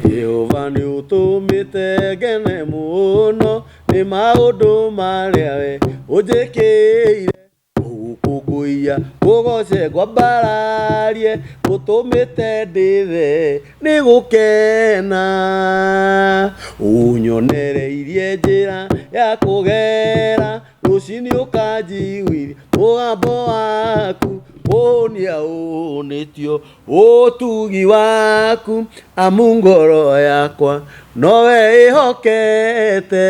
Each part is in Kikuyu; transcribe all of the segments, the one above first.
Jehova nĩ ũtũmĩte ngene mũno nĩ maũndũ marĩa we ũnjĩkĩire. Gũgũkũngũiya ngũgoce ngwambararie gũtũmĩte ndĩre nĩ gũkena. Ũnyonereirie njĩra ya kũgera rũcinĩ ũkanjiguithia mũgambo waku ũnia ũnĩtio ũtugi waku amu ngoro yakwa nowe ĩhokete.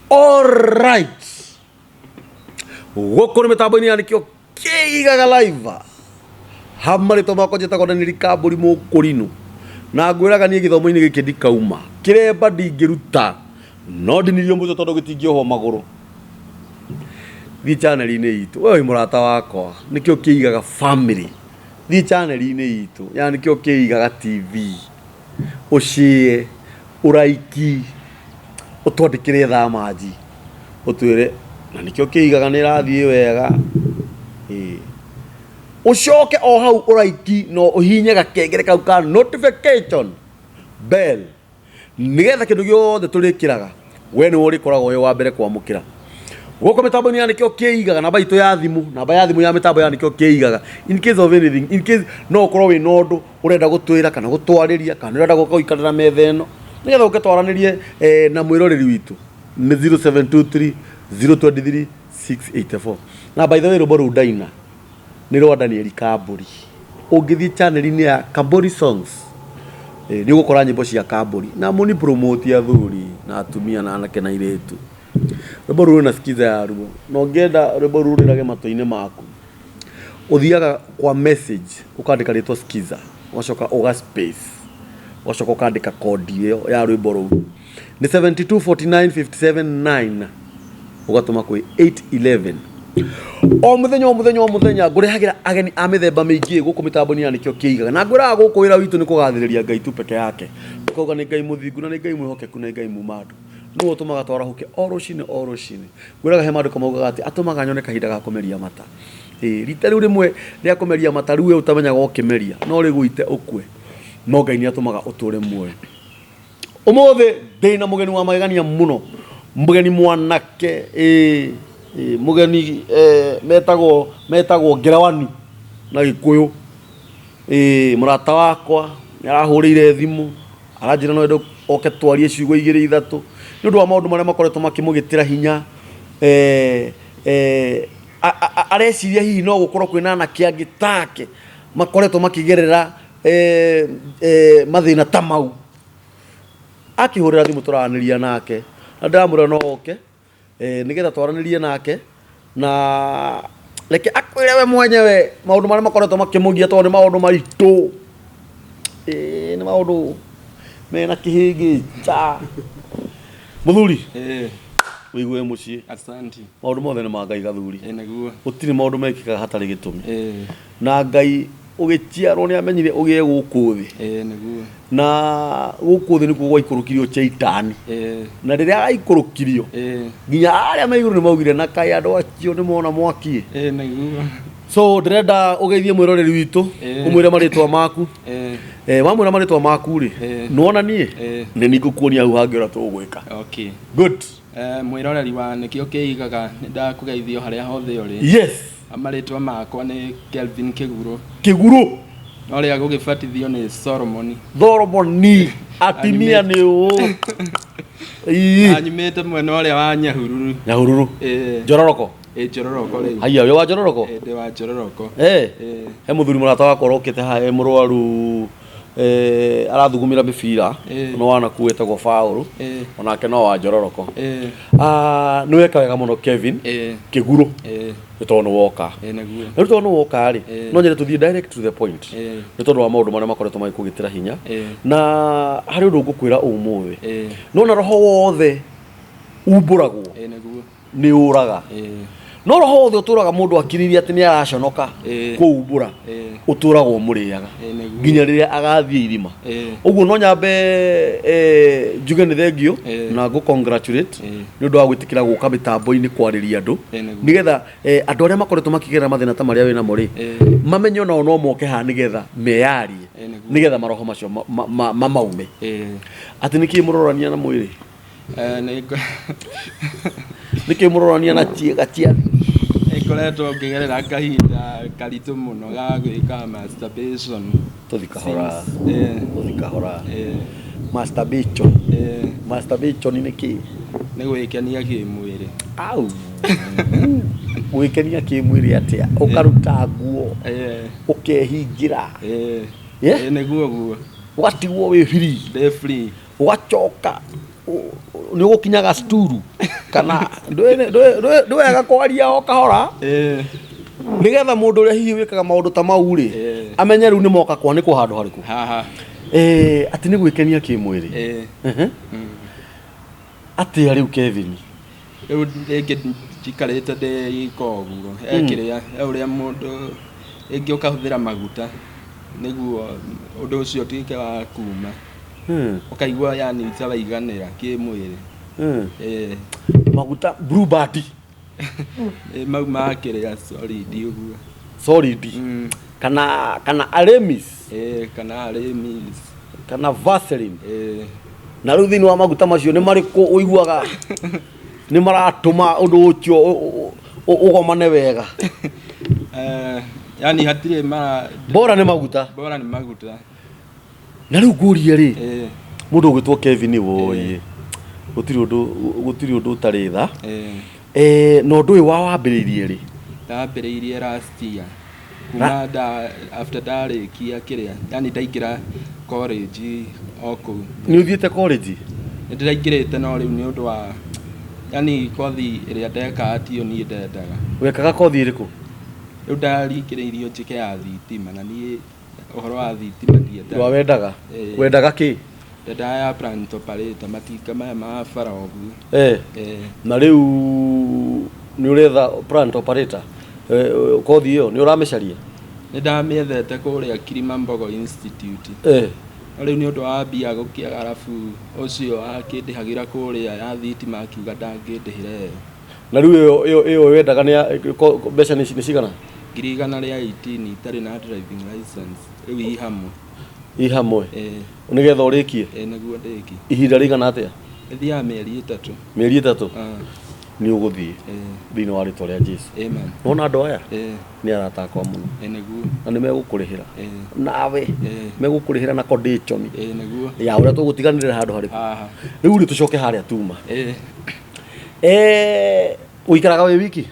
Alright, gũkũ nĩ mĩtambo-inĩ ya nĩkĩo kĩigaga live ha marĩtwa makwa njĩtagwo Daniel Kambũri Mũkũrinũ, na ngwĩraga niĩ gĩthomo-inĩ gĩkĩ ndikauma kĩremba ndingĩruta no ndinirio mũtwe tondũ gĩtingĩohwo magũrũ. Thiĩ channel-inĩ itũ, we wĩ mũrata wakwa, nĩkĩo kĩigaga family. Thiĩ channel-inĩ itũ ya nĩkĩo kĩigaga TV, ũshare, ũraiki, ũtwandĩkĩre thamanji, ũtwĩre na nĩkĩo kĩigaga nĩ ĩrathiĩ wega. Ĩĩ. Ũcoke o hau ũraiki na ũhihinye gakengere kau ka notification bell nĩgetha kĩndũ gĩothe tũrĩkĩraga we nĩwe ũrĩkoragwo wĩ wa mbere kwamũkĩra. Gũkũ mĩtambo-inĩ ya nĩkĩo kĩigaga namba itũ ya thimũ, namba ya thimũ ya mĩtambo ya nĩkĩo kĩigaga. In case of anything, in case no ũkorwo wĩna ũndũ ũrenda gũtwĩra kana gũtwarĩria kana ũrenda gũka gũikarĩra metha ĩno nĩgetha ũke twaranĩrie na mwĩroreri witũ nĩ 0723 023 684. Na by the way rwĩmbo rũu ndaina nĩ rwa Daniel Kambũri. Ũngĩthiĩ channel-inĩ ya Kambũri Songs nĩ ũgũkora nyĩmbo cia Kambũri na mũni promote athuri na atumia na anake na airĩtu. Rwĩmbo rũu rwĩna skiza yaruo na ũngĩenda rwĩmbo rũu rũrĩrage matũ-inĩ maku, ũthiaga kwa message ũkandĩka rĩtwa skiza ũgacoka ũga space ũgacoka ũkandĩka kodi ĩyo ya rwĩmbo rũu nĩ 7249579 ũgatũma kwĩ 811. O mũthenya o mũthenya o mũthenya ngũrehagĩra ageni a mĩthemba mĩingĩ gũkũ mĩtambo-inĩ ya nĩkĩo kĩigaga, na ngwĩraga gũkũ wĩra witũ nĩ kũgathĩrĩria Ngai tu peke yake, tũkauga nĩ Ngai mũthingu na nĩ Ngai mwĩhokeku na nĩ Ngai muma andũ. Nĩwe ũtũmaga twarahũke o rũcinĩ o rũcinĩ. Ngwĩraga he maandĩko maugaga atĩ atũmaga nyone kahinda ga kũmeria mata. Ĩĩ, rita rĩu rĩmwe rĩa kũmeria mata rĩu we ũtamenyaga ũkĩmeria, no rĩgũite ũkue. No Ngai nĩ atũmaga ũtũre muoyo. Ũmũthĩ ndĩna mũgeni wa magegania mũno, mũgeni mwanake, ĩĩ, ĩĩ, mũgeni metagwo metagwo Ngerawani na Gĩkũyũ. Ĩĩ, mũrata wakwa nĩ arahũrĩire thimũ aranjĩra no ende oke twarie ciugo igĩrĩ ithatũ nĩ ũndũ wa maũndũ marĩa makoretwo makĩmũgĩtĩra hinya. Areciria hihi no gũkorwo kwĩna anake angĩ take makoretwo makĩgerera mathĩna ta mau. Akĩhũrĩra thimũ tũraranĩria nake na ndĩramwĩra no oke nĩgetha twaranĩrie nake na reke akwĩre we mwenyewe maũndũ marĩa makoretwo makĩmũgia tondũ nĩ maũndũ maritũ. Ĩĩ nĩ maũndũ mena kĩhĩngĩca. Mũthuri, wĩigue mũciĩ. Asanti. Maũndũ mothe nĩ ma Ngai gathuri. Ĩĩ nĩguo. Gũtirĩ maũndũ mekĩkaga hatarĩ gĩtũmi. Na Ngai ũgĩciarwo nĩ amenyire ũgĩe gũkũ thĩ. Ĩĩ nĩguo. Na gũkũ thĩ nĩkuo gwaikũrũkirio Chaitani. Na rĩrĩa aikũrũkirio, nginya arĩa me igũrũ nĩ maugire na kaĩ andũ acio nĩ mona mwaki. Ĩĩ nĩguo. So ndĩrenda ũgeithie mwĩroreri witũ, ũmwĩre marĩtwa maku. Wamwĩra marĩtwa maku rĩ, nĩwona niĩ nĩ niĩ ngũkuonia hau hangĩ ũrĩa tũgwĩka. Okay. Good. Mwĩroreri wa Nĩkĩo Kĩigaga, nĩ ndakũgeithia o harĩa hothe ũrĩ. Yes. Marĩtwa makwa nĩ Kelvin Kĩgurũ. Kĩgurũ. No rĩa gũgĩbatithio nĩ Solomoni. Solomoni. Atimia nĩ ũũ. Ii. Anyumĩte mwena ũrĩa wa Nyahururu. Nyahururu. Ĩĩ. Njororoko. Ĩĩ Njororoko rĩu. Haiya, wĩ wa Njororoko? Ĩĩ ndĩ wa Njororoko. Eh. Ĩĩ. He mũthuri mũrata wakwa ũrokĩte haha e mũrwaru arathugumĩra mĩbira Ĩĩ. no wanaku wĩtagwo Paũlũ. Ĩĩ. Onake no wa Njororoko. Ĩĩ. Ah, nĩ weka wega mũno Kevin. Ĩĩ. Kĩgurũ. Ĩĩ. Nĩ tondũ nĩ woka. Ĩĩ nĩguo. Na rĩu tondũ nĩ woka rĩ, Ĩĩ. no nyende tũthiĩ direct to the point. Ĩĩ. Nĩ tondũ wa maũndũ marĩa makoretwo magĩkũgĩtĩra hinya. Ĩĩ. Na harĩ ũndũ ngũkwĩra ũmũthĩ. Ĩĩ. Nona roho wothe umbũragwo Ĩĩ nĩguo. nĩ ũraga. Ĩĩ. No roho wothe ũtũraga mũndũ akirĩrie atĩ nĩ araconoka kũumbũra, ũtũraga ũmũrĩaga Nĩguo. nginya rĩrĩa agathiĩ irima. Ũguo no nyambe njuge nĩ thengio na ngũ congratulate nĩ ũndũ wa gwĩtĩkĩra gũka mĩtambo-inĩ kwarĩria andũ, Nĩguo. nĩgetha andũ arĩa makoretwo makĩgerera mathĩna ta marĩa wĩnamo rĩ, mamenye onao no moke haha nĩgetha meyarie, Nĩguo. nĩgetha maroho macio mamaume. Atĩ nĩkĩ mũrorania na mwĩrĩ? Nĩkĩ mũrorania na ciĩga cia Nĩ ngoretwo ngĩgerera kahinda karitũ mũno ga gwĩka masturbation. Tũthi kahora. Tũthi kahora. Masturbation. Masturbation nĩ kĩ? Nĩ gwĩkenia kĩmwĩrĩ. Au, gwĩkenia kĩmwĩrĩ atĩa? Ũkaruta nguo, ũkehingĩra? Yeah? Nĩguo guo. Ũgatigwo wĩ free? Ndĩ free. Ũgacoka nĩ ũgũkinyaga sturu kana ndĩ wega kwaria o kahora, nĩgetha mũndũ ũrĩa hihi wĩkaga maũndũ ta mau rĩ, amenye rĩu nĩ moka kwanĩkwo handũ harĩkũ. Haha. Atĩ nĩ gwĩkenia kĩmwĩrĩ? Atĩa rĩu, Kevin? Rĩu rĩngĩ njikarĩte ndĩ ika ũguo, he kĩrĩa, he ũrĩa mũndũ rĩngĩ ũkahũthĩra maguta nĩguo ũndũ ũcio ũtuĩke wa kuma, ũkaigua yani ta waiganĩra kĩmwĩrĩ. Maguta Blue Band? Mau ma kĩrĩa solid ũguo. Solid. Kana Arimis? Kana Arimis. Kana Vaseline? Na rĩu thĩinĩ wa maguta macio nĩ marĩkũ ũiguaga nĩ maratũma ũndũ ũcio ũgomane wega? Yani hatirĩ mara. Bora nĩ maguta. Bora nĩ maguta. Na rĩu ngũrie rĩ, mũndũ ũgwĩtwo Kevin, woye, gũtirĩ ũndũ ũtarĩ tha. Na ũndũ ũyũ wa wambĩrĩirie rĩ? Ndambĩrĩirie last year kuma nda after ndarĩkia kĩrĩa, yani ndaingĩra college o kũu. Nĩ ũthiĩte college? Nĩ ndĩraingĩrĩte, no rĩu nĩ ũndũ wa yani kothi ĩrĩa ndekaga tiyo niĩ ndendaga. Wekaga kothi ĩrĩkũ? Rĩu ndaringĩrĩirio njĩke ya thitima, na niĩ ũhoro wa thitima ndiendaga. Wa wendaga? Wendaga kĩ? Ndendaga ya plant operator, matinga maya ma bara ũguo. Na rĩu nĩ ũretha plant operator kothi ĩyo, nĩ ũramĩcaria? Nĩ ndamĩethete kũrĩa Kilimambogo Institute, no rĩu nĩ ũndũ wa mbia gũkĩaga, arabu ũcio akĩndĩhagĩra kũrĩa ya thitima akiuga ndangĩndĩhĩra ĩyo. Na rĩu ĩyo wendaga nĩ mbeca nĩ cigana? 118,000 itarĩ na driving license, rĩu i hamwe. I hamwe? Nĩgetha ũrĩkie? Nĩguo ndĩkie. Ihinda rĩigana atĩa? Ĩthiaga mĩeri 3. Mĩeri 3? Ah. Nĩ ũgũthiĩ thĩinĩ wa rĩtwa rĩa Jesu. Amen. Wona andũ aya nĩ arata akwa mũno. Nĩguo. Na nĩ megũkũrĩhĩra nawe. Megũkũrĩhĩra na condition Nĩguo. ya ũrĩa tũgũtiganĩrĩra handũ harĩkũ. Haha. Rĩu rĩ, tũcoke harĩa tuma. Ũikaraga wĩ wiki?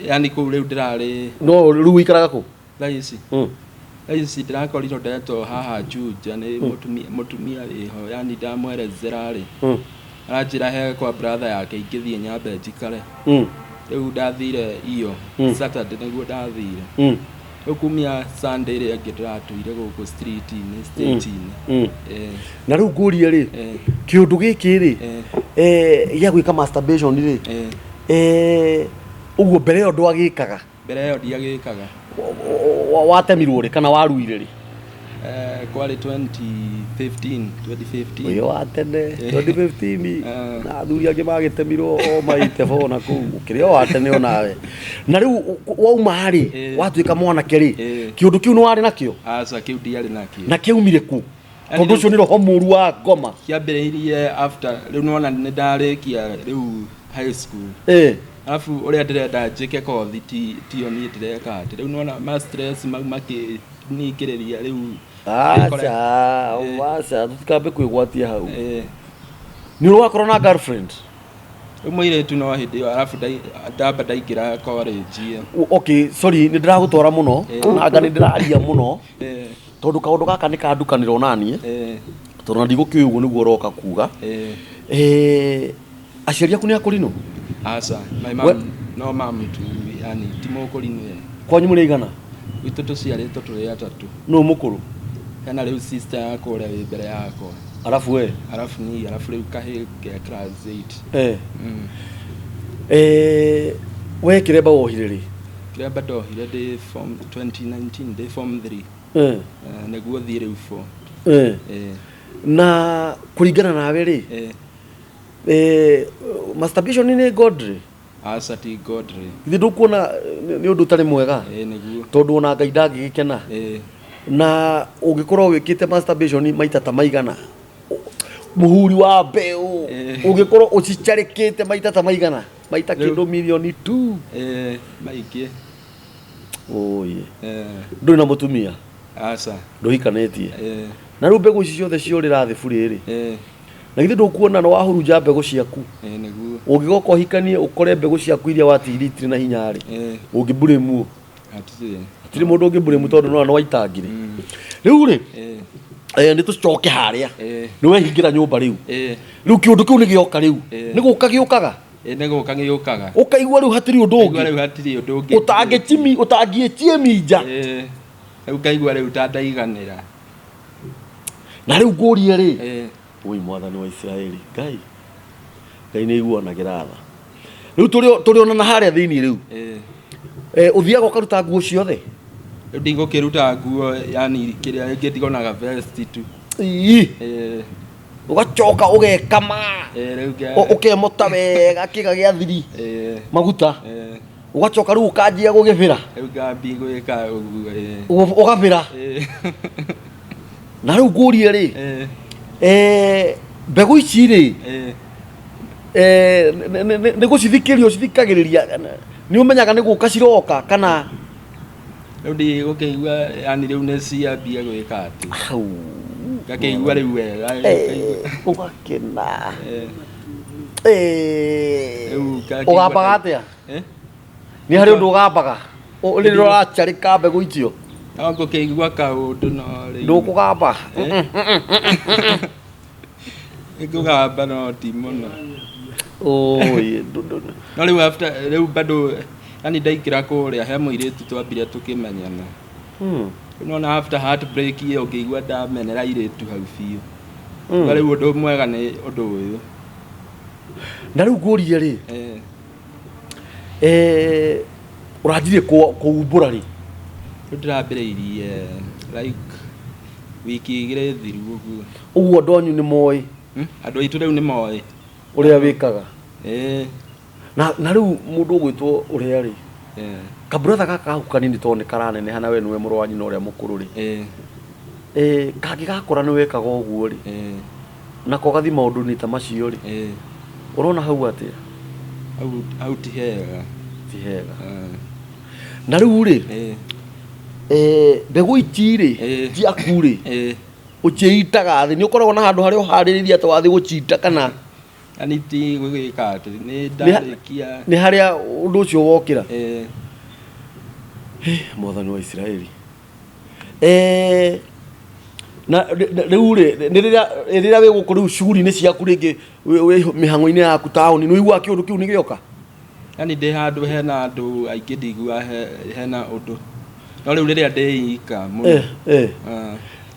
Yani kũu rĩu ndĩrarĩ. No rĩu ũikaraga kũ? Thaa ici? Thaa ici ndĩrakorirwo ndetwo haha Juja nĩ mũtumia wĩho, yani ndamwerezera rĩ, aranjĩra he kwa brother yake ingĩthiĩ nyambe njikare. Rĩu ndathire iyo Saturday, nĩguo ndathire. Rĩu kumia Sunday ĩrĩa ĩngĩ ndĩratũire gũkũ street-inĩ, stage-inĩ. Na rĩu ngũrie rĩ, kĩũndũ gĩkĩ rĩ, gĩa gwĩka masturbation rĩ, ũguo mbere ĩyo ndwagĩkaga? Mbere ĩyo ndiagĩkaga. Watemirwo rĩ kana waruire rĩ? Kwarĩ 2015, 2015. Ũyũ wa tene 2015? Na athuri angĩ magĩtemirwo o maite bo na kũu, ũkĩrĩ o wa tene onawe. Na rĩu wauma rĩ, watuĩka mwanake rĩ, kĩũndũ kĩu nĩ warĩ nakĩo? Aca, kĩu ndiarĩ nakĩo. Na kĩaumire kũ? Yaani Tondũ ũcio nĩ roho mũru wa ngoma. Kĩambĩrĩirie after rĩu nĩwona nĩ ndarĩkia rĩu high school, arabu ũrĩa ndĩrenda njĩke kothi tiyo niĩ ndĩreka, atĩ rĩu nĩwona ma stress mau makĩningĩrĩria rĩu. Aca, aca, tũtikambe kwĩgwatia hau. Nĩ ũrĩ wakorwo na girlfriend? Rĩu mũirĩtu no hĩndĩ ĩyo, arabu ndamba ndaingĩra college ĩyo. Okay, sorry, nĩ ndĩragũtwara mũno, na anga nĩ ndĩraria mũno, tondũ kaũndũ gaka nĩ kandukanĩrwo naniĩ, tondũ na ndigũkĩũĩ ũguo nĩguo ũroka kuga. Aciari aku nĩ akũrinũ? Aca, my mom, no mam tu, yani ti mũkũrinũ ye. Kwanyu mũrĩ aigana? Gwitũ tũciarĩtwo tũrĩ atatũ. Nũ mũkũrũ? Hena rĩu sister yakwa ũrĩa wĩ mbere yakwa. Arabu we? Arabu niĩ, arabu rĩu kahĩ ke class 8. We kĩremba wohire rĩ? Kĩremba ndohire ndĩ form 2019, ndĩ form 3. Nĩguo thiĩ rĩu 4. Na kũringana nawe rĩ, masturbation nĩ godly? Aca, ti godly. Githĩ ndũkuona nĩ ũndũ ũtarĩ mwega? Nĩguo. Tondũ ona Ngai ndangĩgĩkena. Na ũngĩkorwo wĩkĩte masturbation maita ta maigana, mũhuri wa mbeũ, ũngĩkorwo ũcicarĩkĩte maita ta maigana, maita kĩndũ mirioni 2? Maingĩ. Ũĩ. Ndũrĩ na mũtumia? Aca. Ndũhikanĩtie? Na rĩu mbegũ ici ciothe ciorĩra thĩ burĩ rĩ, na githĩ ndũkuona nĩ wahurunja mbegũ ciaku? Nĩguo. Ũngĩgoka ũhikanie ũkore mbegũ ciaku iria watigire itirĩ na hinya rĩ, ũngĩmburĩmuo? Hatirĩ. Hatirĩ mũndũ ũngĩmburĩmu tondũ nĩwona nĩwaitangire. Rĩu rĩ, nĩ tũcoke harĩa. Nĩ wehingĩra nyũmba rĩu. Rĩu kĩũndũ kĩu nĩ gĩoka rĩu. Nĩ gũka gĩũkaga? Nĩ gũka gĩũkaga. Ũkaigua rĩu hatirĩ ũndũ Ngaigua ũngĩ. Rĩu hatirĩ ũndũ ũngĩ. Ũtangĩchimi, ũtangĩchiĩminja. Rĩu ngaigua rĩu ta ndaiganĩra. Na rĩu ngũrie rĩ, Oi mwathani wa Isiraeli, Ngai. Ngai nĩ aiguanagĩra tha. Rĩu tũrĩ ona na harĩa thĩinĩ rĩu. Ũthiaga ũkaruta nguo ciothe? Rĩu ndigũkĩruta nguo, yani kĩrĩa ĩngĩ ndigonaga vest tu. Ii. Ũgacoka ũgekama. Rĩu Ũkemota wega kĩga gĩa thiri. Maguta. Ũgacoka rĩu ũkanjia gũgĩbĩra. Rĩu ngambia gwĩka ũguo. Ũgabĩra. Na rĩu ngũrie rĩ, mbegũ ici rĩ, nĩ gũcithikĩria ũcithikagĩrĩria, nĩ ũmenyaga nĩ gũka ciroka kana? Rĩu ndigũkĩigua, yani rĩu nĩ ciambia gwĩka atĩ. Hau. Ngakĩigua rĩu wega. Ũgakena. Rĩu ngakĩigua Ũgambaga atĩa? Nĩ harĩ ũndũ ũgambaga? Rĩrĩa ũracarĩka mbegũ icio? No ngũkĩigua kaũndũ no rĩu. Ndũkũgamba? Ngũgamba no ti mũno. Oi, No rĩu after rĩu bado yani ndaingĩra kũrĩa he mũirĩtu twambire tũkĩmenyana. Rĩu nona after heartbreak ĩyo ngĩigua ndamenera airĩtu hau biũ. No rĩu ũndũ mwega nĩ ũndũ ũyũ. Na rĩu ngũrie rĩ, ũranjirie kũumbũra rĩ? Rĩu ndĩrambĩrĩirie like wiki igĩrĩ thiru ũguo. Ũguo andũ anyu nĩ moĩ? Andũ aitũ rĩu nĩ moĩ. Ũrĩa wĩkaga? Na rĩu mũndũ ũgwĩtwo ũrĩa rĩ, kaburatha gaka gaku kanini tondũ nĩ karaneneha na we nĩwe mũrũ wa nyina ũrĩa mũkũrũ rĩ, kangĩgakora nĩ wekaga ũguo rĩ, nako gathi maũndũ-inĩ ta macio rĩ, ũrona hau atĩa? Hau ti hega. Ti hega. Na rĩu rĩ, mbegũ ici rĩ, ciaku rĩ, ũciĩitaga thĩ, nĩ ũkoragwo na handũ harĩa ũharĩrĩirie atĩ wathiĩ gũciita kana? Yani ti gwĩka atĩ nĩ ndarĩkia. Nĩ harĩa ũndũ ũcio wokĩra? Mwathani wa Isiraeli. Na rĩu rĩ, nĩ rĩrĩa wĩ gũkũ rĩu cuguri-inĩ ciaku rĩngĩ wĩ mĩhang'o-inĩ yaku taũni, nĩ ũiguaga kĩũndũ kĩu nĩ gĩoka? Yani ndĩ handũ hena andũ aingĩ ndiguaga hena ũndũ. No rĩu rĩrĩa ndĩ ika mũno.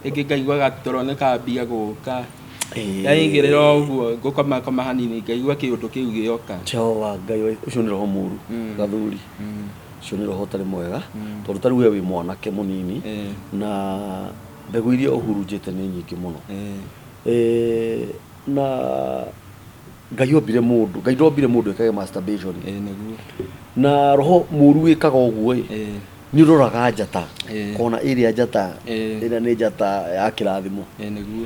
Rĩngĩ ngaigua gatoro nĩ kambia gũka. Ndaigĩrĩra ũguo ngũkoma koma hanini ngaigua kĩũndũ kĩu gĩoka. Jehova Ngai wa ũcio nĩ roho mũru, gathuri. Ũcio nĩ roho ũtarĩ mwega, tondũ ta rĩu we wĩ mwanake mũnini, na mbegũ iria ũhurunjĩte nĩ nyingĩ mũno. Na Ngai ombire mũndũ, Ngai ndombire mũndũ ekage masturbation. Nĩguo. Na roho mũru wĩkaga ũguo ĩ, nĩ ũroraga njata, kona ĩrĩa njata, ĩrĩa nĩ njata ya kĩrathimo. Nĩguo.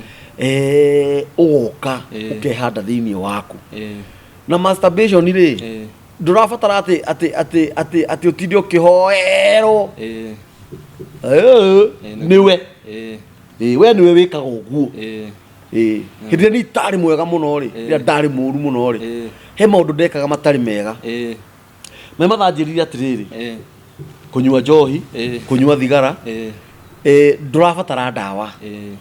Ũgoka, ũkehanda thĩinĩ waku. Na masturbation rĩ, ndũrabatara atĩ, atĩ, atĩ, atĩ, atĩ ũtinde ũkĩhoerwo. Nĩwe. We nĩwe wĩkaga ũguo. Hĩndĩ ĩrĩa niĩ itarĩ mwega mũno rĩ, rĩrĩa ndarĩ mũru mũno rĩ, he maũndũ ndekaga matarĩ mega. Me mathanjĩrire atĩrĩrĩ, kũnyua njohi, kũnyua thigara, ndũrabatara ndawa.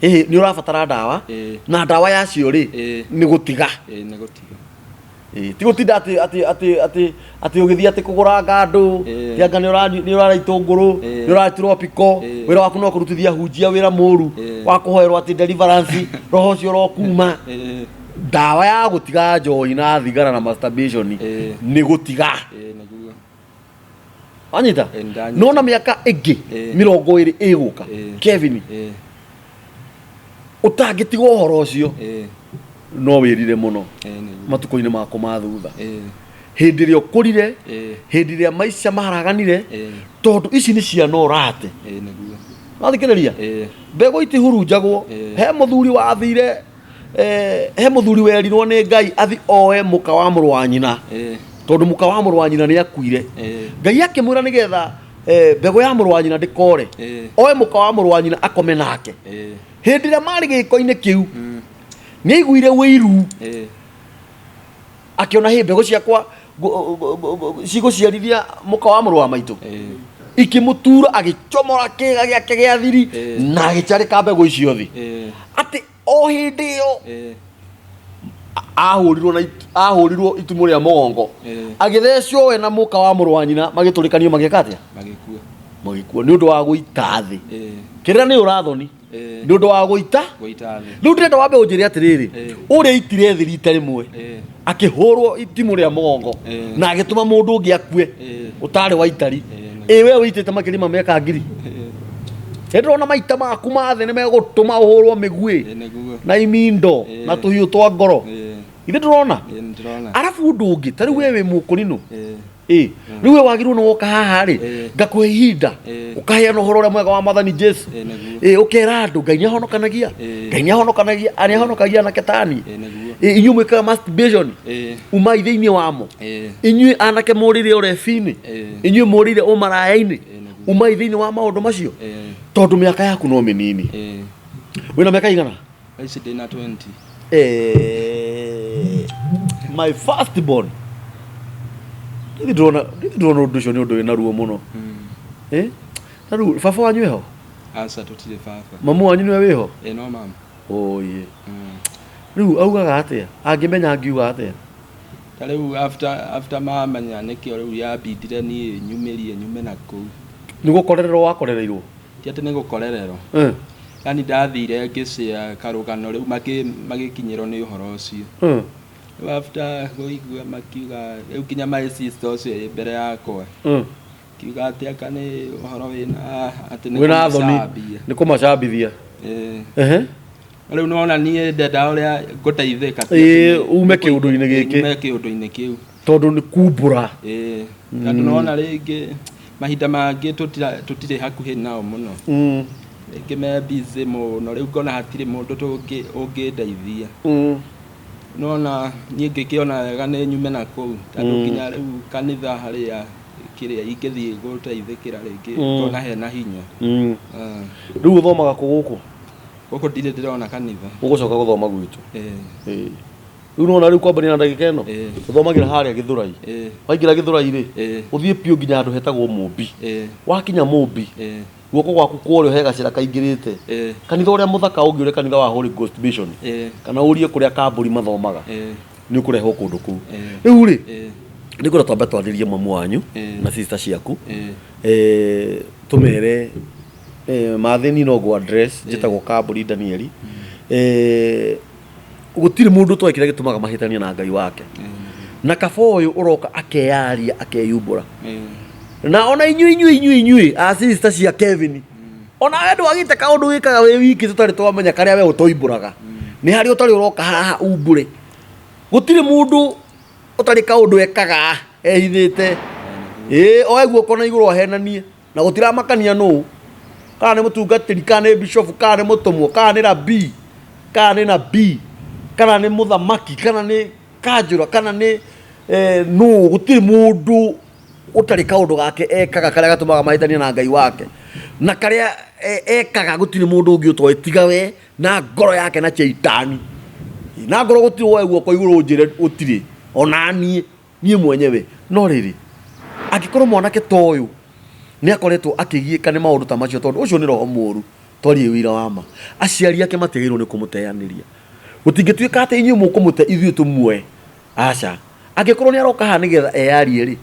Nĩ ũrabatara ndawa, na ndawa yacio rĩ, nĩ gũtiga. Nĩ gũtiga. Ti gũtinda atĩ, atĩ, atĩ, atĩ, atĩ ũgĩthiĩ atĩ kũgũranga andũ, ti anga nĩ ũrarĩa itũngũrũ, nĩ ũrarĩa tropiko, wĩra waku no kũrutithia hunjia wĩra mũru, wa kũhoerwo atĩ deliverance, roho ũcio ũrokuma. Ndawa ya gũtiga njohi na thigara na masturbation nĩ gũtiga. Ĩĩ nĩguo. Wanyita? Ĩĩ, nĩndanyita. Nona mĩaka ĩngĩ 20 ĩgũka, Kevin, ũtangĩtiga ũhoro ũcio, no wĩrire mũno Ĩĩ nĩguo. matukũ-inĩ maku ma thutha, hĩndĩ ĩrĩa ũkũrire, hĩndĩ ĩrĩa maica maharaganire, tondũ ici nĩ ciana ũrate. Ĩĩ nĩguo. Wathikĩrĩria, mbegũ itihurunjagwo. He mũthuri wathire, he mũthuri werirwo nĩ Ngai athi oe mũka wa mũrũ wa nyina, tondũ mũka wa mũrũ wa nyina nĩ akuire. Ngai akĩmwĩra nĩgetha mbegũ ya mũrũ wa nyina ndĩkore, oe mũka wa mũrũ wa nyina akome nake. Hĩndĩ ĩrĩa marĩ gĩko-inĩ kĩu, nĩ aiguire wĩiru, akĩona hĩ mbegũ ciakwa cigũciarithia mũka wa mũrũ wa maitũ. Ikĩmũtura, agĩcomora kĩga gĩake gĩa thiri na agĩcarĩka mbegũ icio thĩ, atĩ o hĩndĩ ĩyo ahũrirwo na ahũrirwo itumũ rĩa mũgongo, agĩthecwo we na mũka wa mũrũ wa nyina, magĩtũrĩkanio, magĩka atĩa? Magĩkua. Magĩkua nĩ ũndũ wa gũita thĩ. Kĩrĩra nĩ ũrathoni nĩ ũndũ wa gũita Gũita thĩ. Rĩu ndĩrenda wambe ũnjĩre atĩrĩrĩ, ũrĩa itire thĩ rita rĩmwe, akĩhũrwo itimũ rĩa mũgongo na agĩtũma mũndũ ũngĩ akue ũtarĩ wa itari, ĩ we ũitĩte makĩria ma mĩaka 1000, ndĩrona maita maku ma thĩ nĩ megũtũma ũhũrwo mĩguĩ Ĩĩ nĩguo. na imindo na tũhiũ twa ngoro. Ithe ndũrona? Ĩĩ nĩndĩrona. Arabu ũndũ ũngĩ, ta rĩu we wĩ mũkũrinũ, ĩ rĩu we wagĩrĩirwo nĩ woka haha rĩ, ngakũhe ihinda, ũkaheana ũhoro ũrĩa mwega wa Mwathani Jesu, Ĩĩ nĩguo. ĩ ũkera andũ Ngai nĩ ahonokanagia, Ngai nĩ ahonokanagia, nĩ ahonokagia anake tani. Ĩĩ nĩguo. Ĩ inyuĩ mwĩkaga masturbation, umai thĩinĩ wamo. Inyuĩ anake mũrĩire ũrebi-inĩ, inyuĩ mũrĩire ũmaraya-inĩ, nĩguo. umai thĩinĩ wa maũndũ macio, tondũ mĩaka yaku no mĩnini. Wĩna mĩaka igana? Thaa ici ndĩna 20. My first born, ndĩrona ũndũ ũcio nĩ ũndũ wĩna ruo mũno. Na rĩu baba wanyu eho? Aca, tũtirĩ baba. Mamu wanyu nĩwe wĩho? Ĩĩ, no mama. Oye, rĩu augaga atĩa angĩmenya, angiuga atĩa? Ta rĩu after mamenya, nĩkĩo rĩu yambindire niĩ nyumĩrie nyume na kũu. Nĩ gũkorererwo wakorereirwo? Ti atĩ nĩ gũkorererwo. Yani ndathire ngĩcĩa karũgano, rĩu magĩkinyĩrwo nĩ ũhoro ũcio. Rĩu after kũigua makiuga, rĩu nginya my sister ũcio ĩ mbere yakwa, kiuga atĩ aka nĩ ũhoro wĩna atĩ nĩ Wĩna thoni. kũmacambia. Nĩ kũmacambithia. Ĩĩ. Rĩu nĩwona niĩ ndenda ũrĩa ngũteithĩka, ti Ĩĩ, atĩ ume kĩũndũ-inĩ gĩkĩ. Ume kĩũndũ-inĩ kĩu. Tondũ nĩ kumbũra. Ĩĩ, tondũ nĩwona rĩngĩ mahinda mangĩ tũtirĩ hakuhĩ nao mũno, rĩngĩ me busy mũno, rĩu ngona hatirĩ mũndũ ũngĩndeithia. Nona niĩ ngĩkĩona wega nĩ nyume na kũu, tondũ nginya rĩu kanitha harĩa kĩrĩa ingĩthiĩ gũteithĩkĩra rĩngĩ, ngona hena hinya. Ah. Rĩu ũthomaga kũ gũkũ? Gũkũ ndirĩ ndĩrona kanitha. Ũgũcoka gũthoma gwitũ. Ĩĩ. Ĩĩ. Rĩu nĩwona rĩu kwambĩrĩria na ndagĩka ĩno, ũthomagĩra harĩa Gĩthũrai. Waingĩra Gĩthũrai rĩ, ũthiĩ biũ nginya handũ hetagwo Mũmbi. Wakinya Mũmbi, guoko gwaku kwa ũrĩo he gacĩra kaingĩrĩte, kanitha ũrĩa mũthaka ũngĩ, ũrĩa kanitha wa Holy Ghost Mission, kana ũrie kũrĩa Kambũri mathomaga, nĩ ũkũrehwo kũndũ kũu. Rĩu rĩ, nĩ ngwenda twambe twarĩrie mamu wanyu na sister ciaku, tũmere mathĩni no ngũ address. Njĩtagwo Kambũri Danieli. Gũtirĩ mũndũ ũtoĩ kĩrĩa gĩtũmaga mahĩtanie na Ngai wake, na kaba ũyũ ũroka akeyaria, akeyumbũra. Na ona inyuĩ a sister cia Kevin, ona we ndwagĩte kaũndũ wĩkaga wĩ wiki tũtarĩ twamenya, karĩa we ũtoimbũraga, nĩ harĩa ũtarĩ ũroka haha umbũre. Gũtirĩ mũndũ ũtarĩ kaũndũ ekaga ehithĩte. Ĩĩ, oe guoko na igũrũ ahenanie, na gũtiramakania nũ, kana nĩ mũtungatĩri, kana nĩ bishop, kana nĩ mũtũmwo, kana nĩ rabii, kana nĩ nabii, kana nĩ mũthamaki, kana nĩ kanjũra, kana nĩ nũ. Gũtirĩ mũndũ ũtarĩ kaũndũ gake ekaga karĩa gatũmaga mahĩtanie na Ngai wake, na karĩa ekaga gũtirĩ mũndũ ũngĩ ũtoĩ tiga we na ngoro yake na Chaitani. Na ngoro gũtirĩ woe guoko igũrũ ũnjĩre gũtirĩ, ona niĩ mwenyewe. No rĩrĩ, angĩkorwo mwanake ta ũyũ nĩ akoretwo akĩgiĩka nĩ maũndũ ta macio, tondũ ũcio nĩ roho mũũru, twarie ũira wa ma, aciari ake matiagĩrĩirwo nĩ kũmũteanĩria. Gũtingĩtuĩka atĩ inyuĩ mũkũmũte, ithuĩ tũmuoe, aca. Angĩkorwo nĩ aroka haha nĩgetha eyarie rĩ,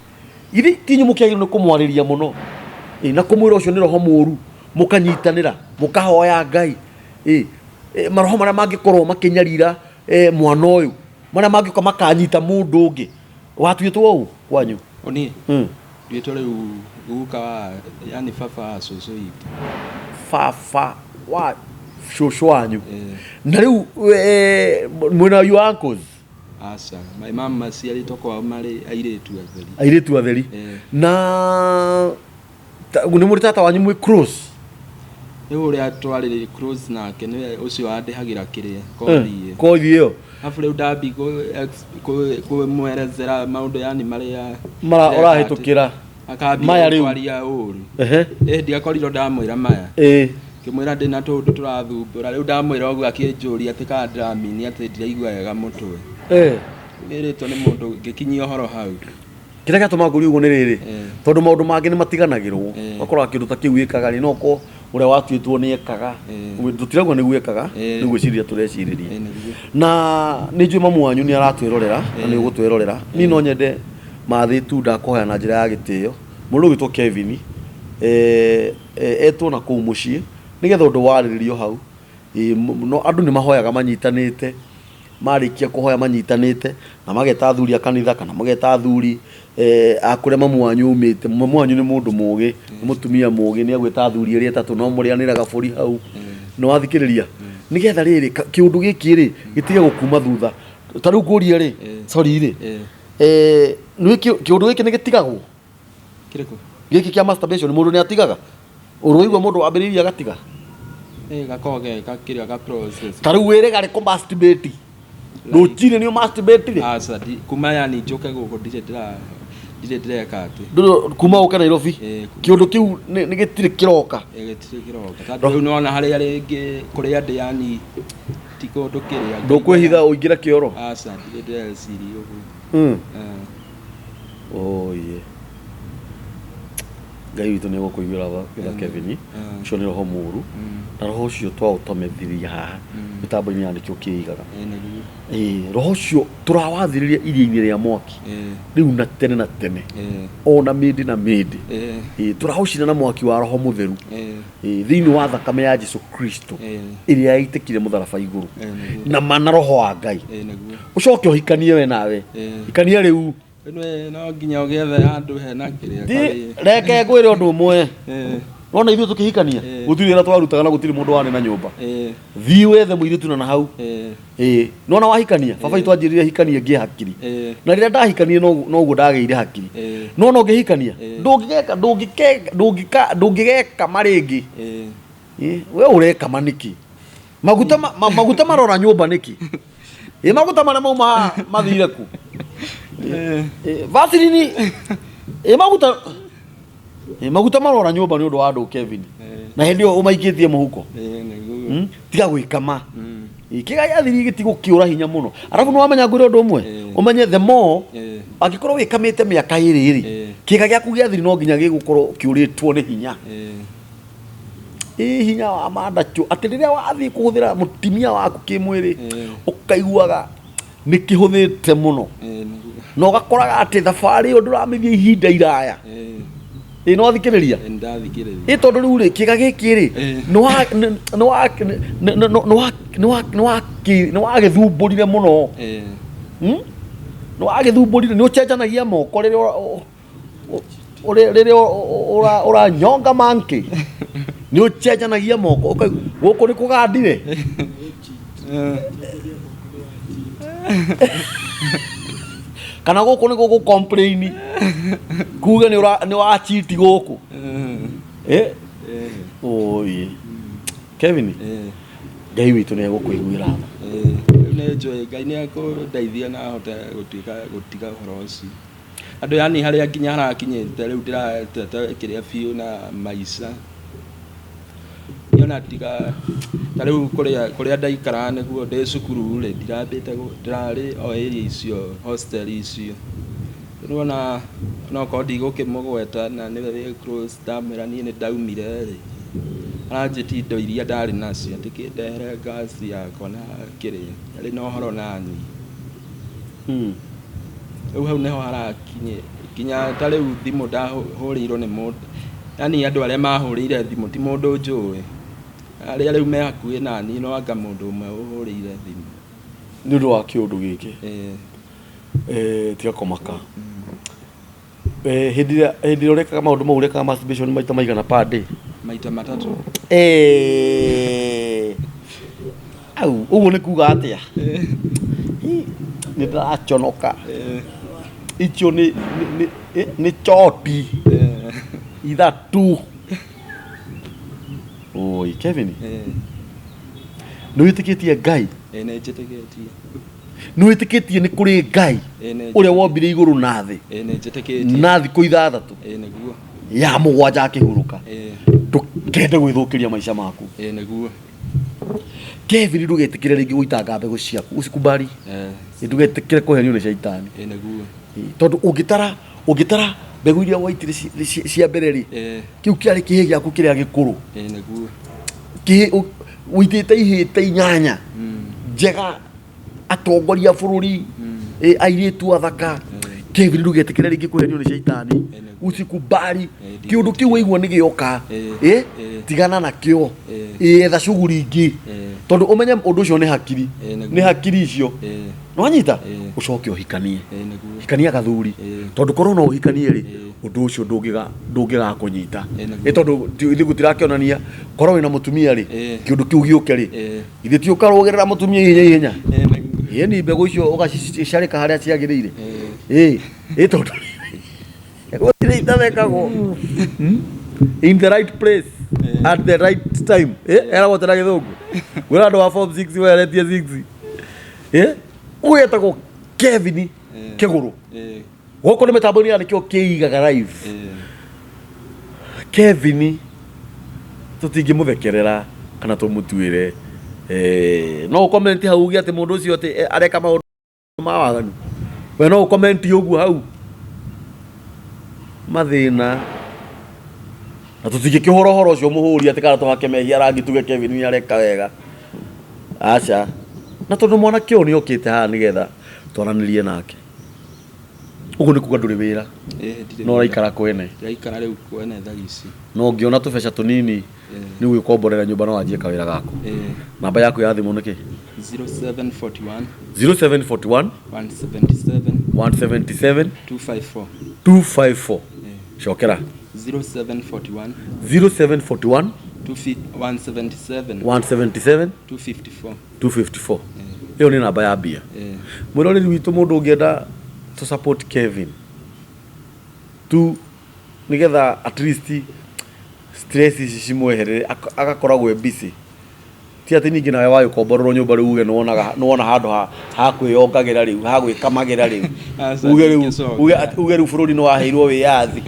githĩ ti inyuĩ mũkĩagĩrĩirwo nĩ kũmwarĩria mũno? Ĩ, na kũmwĩra ũcio nĩ roho mũũru, mũkanyitanĩra, mũkahoya Ngai. Ĩ, maroho marĩa mangĩkorwo makĩnyarira. Mwana ũyũ marĩa mangĩũka makanyita mũndũ ũngĩ watuĩtwo ũũ kwanyu? Niĩ nduĩtwo rĩu guka wa, yani baba wa cũcũ witũ. Baba wa cũcũ wanyu? Eh. Na rĩu mwĩna your uncles? Aca, my mom maciarĩtwo kwao marĩ airĩtu atheri. Airĩtu atheri? Eh. Na nĩ mũrĩ tata wanyu mwĩ close? Rĩu ũrĩa twarĩ close nake nĩwe ũcio wandĩhagĩra kĩrĩa kothi ĩyo. Kothi ĩyo. Alafu rĩu ndambi kũmwerezera maũndũ yani marĩa Mara ndĩreka. ũrahĩtũkĩra. Akambia Maya rĩu. kwaria ũru. Ehe. Ndiakorirwo ndamwĩra maya. Ngĩmwĩra ndĩna tũũndũ tũrathumbũra. Rĩu ndamwĩra ũguo akĩnjũria atĩ kana ndĩramini atĩ ndiraigua wega mũtwe. Ĩrĩtwo nĩ mũndũ ngĩkinyia ũhoro hau. Kĩrĩa gĩatũma ngũrie ũguo nĩ rĩrĩ, tondũ maũndũ mangĩ nĩ matiganagĩrwo. Ũgakora kĩndũ ta kĩu wĩkaga rĩ, no ũkorwo ũrĩa watuĩtwo nĩ ekaga. Tũtirauga nĩguo ekaga, nĩ gwĩciria tũrecirĩria. Nĩguo. Na nĩ njũĩ mamu wanyu nĩ aratwĩrorera na nĩ ũgũtwĩrorera. Niĩ no nyende mathĩ tu ndakũhoya na njĩra ya gĩtĩo mũndũ ũgwĩtwo Kevin etwo na kũu mũciĩ nĩgetha ũndũ warĩrĩrio hau. No andũ nĩ mahoyaga manyitanĩte, marĩkia kũhoya manyitanĩte na mageta athuri a kanitha kana mageta athuri a kũrĩa mamu wanyu umĩte. Mamu wanyu nĩ mũndũ mũgĩ, nĩ mũtumia mũgĩ, nĩ egwĩta athuri erĩ atatũ no mũrĩanĩra gabũri hau. Nĩ wathikĩrĩria nĩgetha rĩrĩ kĩũndũ gĩkĩ rĩ gĩtige gũkuma thutha. Ta rĩu ngũrie rĩ, sorry rĩ, nĩ kĩũndũ gĩkĩ nĩ gĩtigagwo? Kĩrĩkũ? Gĩkĩ kĩa masturbation mũndũ nĩ atigaga? Ũrũigua mũndũ wambĩrĩirie agatiga? Gakoragwo ge kĩrĩa ga process. Ta rĩu wĩrĩga rĩ kũ masturbate? Rũcinĩ nĩ masturbate rĩ? Aca, kuma yani njoke gũkũ ndirĩ ndĩreka atĩ. Ndũrĩ kuma ũke Nairobi? Kĩũndũ kĩu nĩ gĩtirĩ kĩroka? Gĩtirĩ kĩroka. Tondũ rĩu nĩwona harĩa rĩngĩ kũrĩa ndĩ yani ti kũndũ kĩrĩa. Ndũkwĩhitha ũingĩre kĩoro? Aca, ndirĩ ndĩreciria ũguo. Oye. Ngai witũ nĩ egũkũiguĩra tha Kevin. Ũcio nĩ roho mũũru. Na roho ũcio twaũtomethirie haha mĩtambo-inĩ ya nĩkĩo kĩigaga. Nĩguo. Roho ũcio tũrawathĩrĩria iria-inĩ rĩa mwaki. Rĩu na tene na tene. Ona mĩndĩ na mĩndĩ. Tũraũcina na mwaki wa roho mũtheru. Thĩinĩ wa thakame ya Jesu Kristo ĩrĩa yaitĩkire mũtharaba igũrũ. Na mana roho wa Ngai. Nĩguo. Ũcoke ũhikanie we nawe. Hikania rĩu. No nginya ũgĩethe handũ hena kĩrĩa. Reke ngwĩre ũndũ ũmwe. Nona ithuĩ tũkĩhikania gũtirĩ wĩra twarutaga na gũtirĩ mũndũ warĩ na nyũmba. Thiĩ wethe mũirĩtu na hau. Nona wahikania baba itũ anjĩrire hikanie ngĩe hakiri. Na rĩrĩa ndahikanie noguo ndagĩire hakiri. Nona ũngĩhikania ndũngĩgeka marĩngĩ. We ũreka ma nĩkĩ? Maguta maguta marora nyũmba nĩkĩ? Maguta marĩa mauma mathire ku? Vaseline maguta maguta marora nyũmba nĩ ũndũ wa andũ Kevin. Na hĩndĩ ĩyo ũmaikĩtie mũhuko. Tiga gwĩkama. Kĩga gĩathiri gĩtigũkĩũra hinya mũno. Arabu nĩ wamenya ngwĩre ũndũ ũmwe. Ũmenye the more angĩkorwo wĩkamĩte mĩaka ĩrĩ rĩ, kĩga gĩaku gĩathiri no nginya gĩgũkorwo kĩũrĩtwo nĩ hinya. Hinya wa mandachũ atĩ rĩrĩa wathiĩ kũhũthĩra mũtumia waku kĩmwĩrĩ ũkaiguaga nĩ kĩhũthĩte mũno. Na ũgakoraga atĩ thabarĩ ĩyo ndũramĩthiĩ ihinda iraya. No wathikĩrĩria? Ndathikĩrĩria. Tondũ rĩu rĩ kĩga gĩkĩ rĩ nĩ wagĩthumbũrire mũno. Nĩ wagĩthumbũrire, nĩ ũcenjanagia moko rĩrĩa ũranyonga monkey. Nĩ ũcenjanagia moko gũkũ nĩ kũgandire. Kana gũkũ nĩ gũkũ complain kuge nĩ wa cheat gũkũ. Oi. Kevin. Ngai witũ nĩ egũkũiguĩra tha. Rĩu nĩ njũĩ Ngai nĩ ekũndeithia na ahote gũtuĩka gũtiga ũhoro ũcio. Andũ yani harĩa nginya harakinyĩte rĩu ndĩrateta kĩrĩa biũ na maica. Niona tiga ta rĩu kũrĩa ndaikaraga nĩguo ndĩ cukuru rĩ ndirambĩte ndĩrarĩ o area icio hostel icio. Rĩu ona onokorwo ndigũkĩmũgweta na nĩwe wĩ close ndamwĩra niĩ nĩ ndaumire rĩ. Aranjĩtia indo iria ndarĩ nacio atĩ kĩndehere gas yakwa na kĩrĩa arĩ na ũhoro naniĩ. Rĩu hau nĩho harakinyĩ nginya ta rĩu thimũ ndahũrĩirwo nĩ mũndũ, yani andũ arĩa mahũrĩire thimũ ti mũndũ njũĩ, arĩa rĩu me hakuhĩ naniĩ no anga mũndũ ũmwe ũhũrĩire thimũ. Nĩ ũndũ wa kĩũndũ gĩkĩ. Ĩĩ. Tiga kũmaka. Hĩndĩ ĩrĩa hĩndĩ ĩrĩa ũrekaga maũndũ mau, ũrekaga masturbation maita maigana per day? Maita matatũ. Au, ũguo nĩ kuga atĩa? Hi, nĩ ndĩraconoka. Icio nĩ choti ithatũ. Oi, Kevin, nĩ wĩtĩkĩtie Ngai? Ĩĩ, nĩ njĩtĩkĩtie. Nĩ wĩtĩkĩtie nĩ kũrĩ Ngai Ĩĩ, nĩ ũrĩa wombire igũrũ na thĩ Ĩĩ, nĩ njĩtĩkĩtie. na thikũ 6 Ĩĩ, nĩguo. ya 7 akĩhurũka? Ĩĩ. Ndũkende gwĩthũkĩria maica maku. Ĩĩ, nĩguo. Kevin, ndũgetĩkĩre rĩngĩ gũitanga mbegũ ciaku, usikubali. Ndũgetĩkĩre kũhenio nĩ caitani. Ĩĩ, nĩguo. Tondũ ũngĩtara mbegũ iria waitire cia mbere rĩ, kĩu kĩarĩ kĩhĩ gĩaku kĩrĩa gĩkũrũ. Ĩĩ, nĩguo. Kĩhĩ ũitĩte ihĩte 8 njega, atongoria a bũrũri, airĩtu athaka. Kevin, ndũgetĩkĩre rĩngĩ kũhenio nĩ caitani, usikubali. Kĩũndũ kĩu waigua nĩ gĩoka, tigana nakĩo. Etha cuguri ingĩ, tondũ ũmenye ũndũ ũcio nĩ hakiri. Ĩĩ, nĩguo. Nĩ hakiri icio. Nĩwanyita? Ũcoke ũhikanie. Ĩĩ, nĩguo. Hikania gathuri, tondũ korwo no ũhikanie rĩ, ũndũ ũcio ndũngĩgakũnyita. Ĩĩ, nĩguo. Tondũ ithuĩ gũtirakĩonania korwo wĩna mũtumia rĩ, kĩũndũ kĩu gĩũke rĩ, ithuĩ ti ũkarũgĩrĩra mũtumia ihenya ihenya? Ĩĩ, nĩguo. Ĩni mbegũ icio ũgacicarĩka harĩa ciagĩrĩire. Ĩĩ, tondũ gũtirĩ itathekagwo. In the right place at the right time. Eragwo atĩa na gĩthũngũ? Gwĩra andũ a form 6 weretie 6. Ũyũ etagwo Kevin Kĩgũrũ. Gũkũ nĩ mĩtambo-inĩ ya nĩkĩo kĩigaga live. Kevin tũtingĩmũthekerera kana tũmũtuĩre. No ũcomment hau uge atĩ mũndũ ũcio atĩ areka maũndũ ma waganu. We no ũcomment ũguo hau mathĩna, na tũtingĩkĩhũra ũhoro ũcio mũhũri atĩ kana tũhake mehia rangi tuge Kevin nĩ areka wega, aca. Na tondũ mwanake ũyũ nĩ okĩte haha nĩgetha twaranĩrie nake, ũguo nĩ kuga ndũrĩ wĩra? Ĩĩ, ndirĩ. No ũraikara kwene? Ndĩraikara rĩu kwene thaa ici. No ũngĩona tũbeca tũnini nĩ gwĩkomborera nyũmba no wanjie kawĩra gaku. Ĩĩ. Namba yaku ya thimũ nĩ kĩ? 0741 0741 177 177 254. 254. Cokera. 0741 0741 177 177 254. 254. Ĩyo nĩ namba ya mbia. Mwĩroreri witũ, mũndũ ũngĩenda to support Kevin tu nĩgetha at least stress ici cimweherere, agakoragwo e busy, ti atĩ ningĩ nawe wagĩkomborerwo nyũmba rĩu uge nĩwonaga nĩwona handũ ha kwĩyongagĩra rĩu, ha gwĩkamagĩra rĩu. Aca, Uge rĩu ndingĩcoka. uge rĩu bũrũri nĩ waheirwo wĩyathi.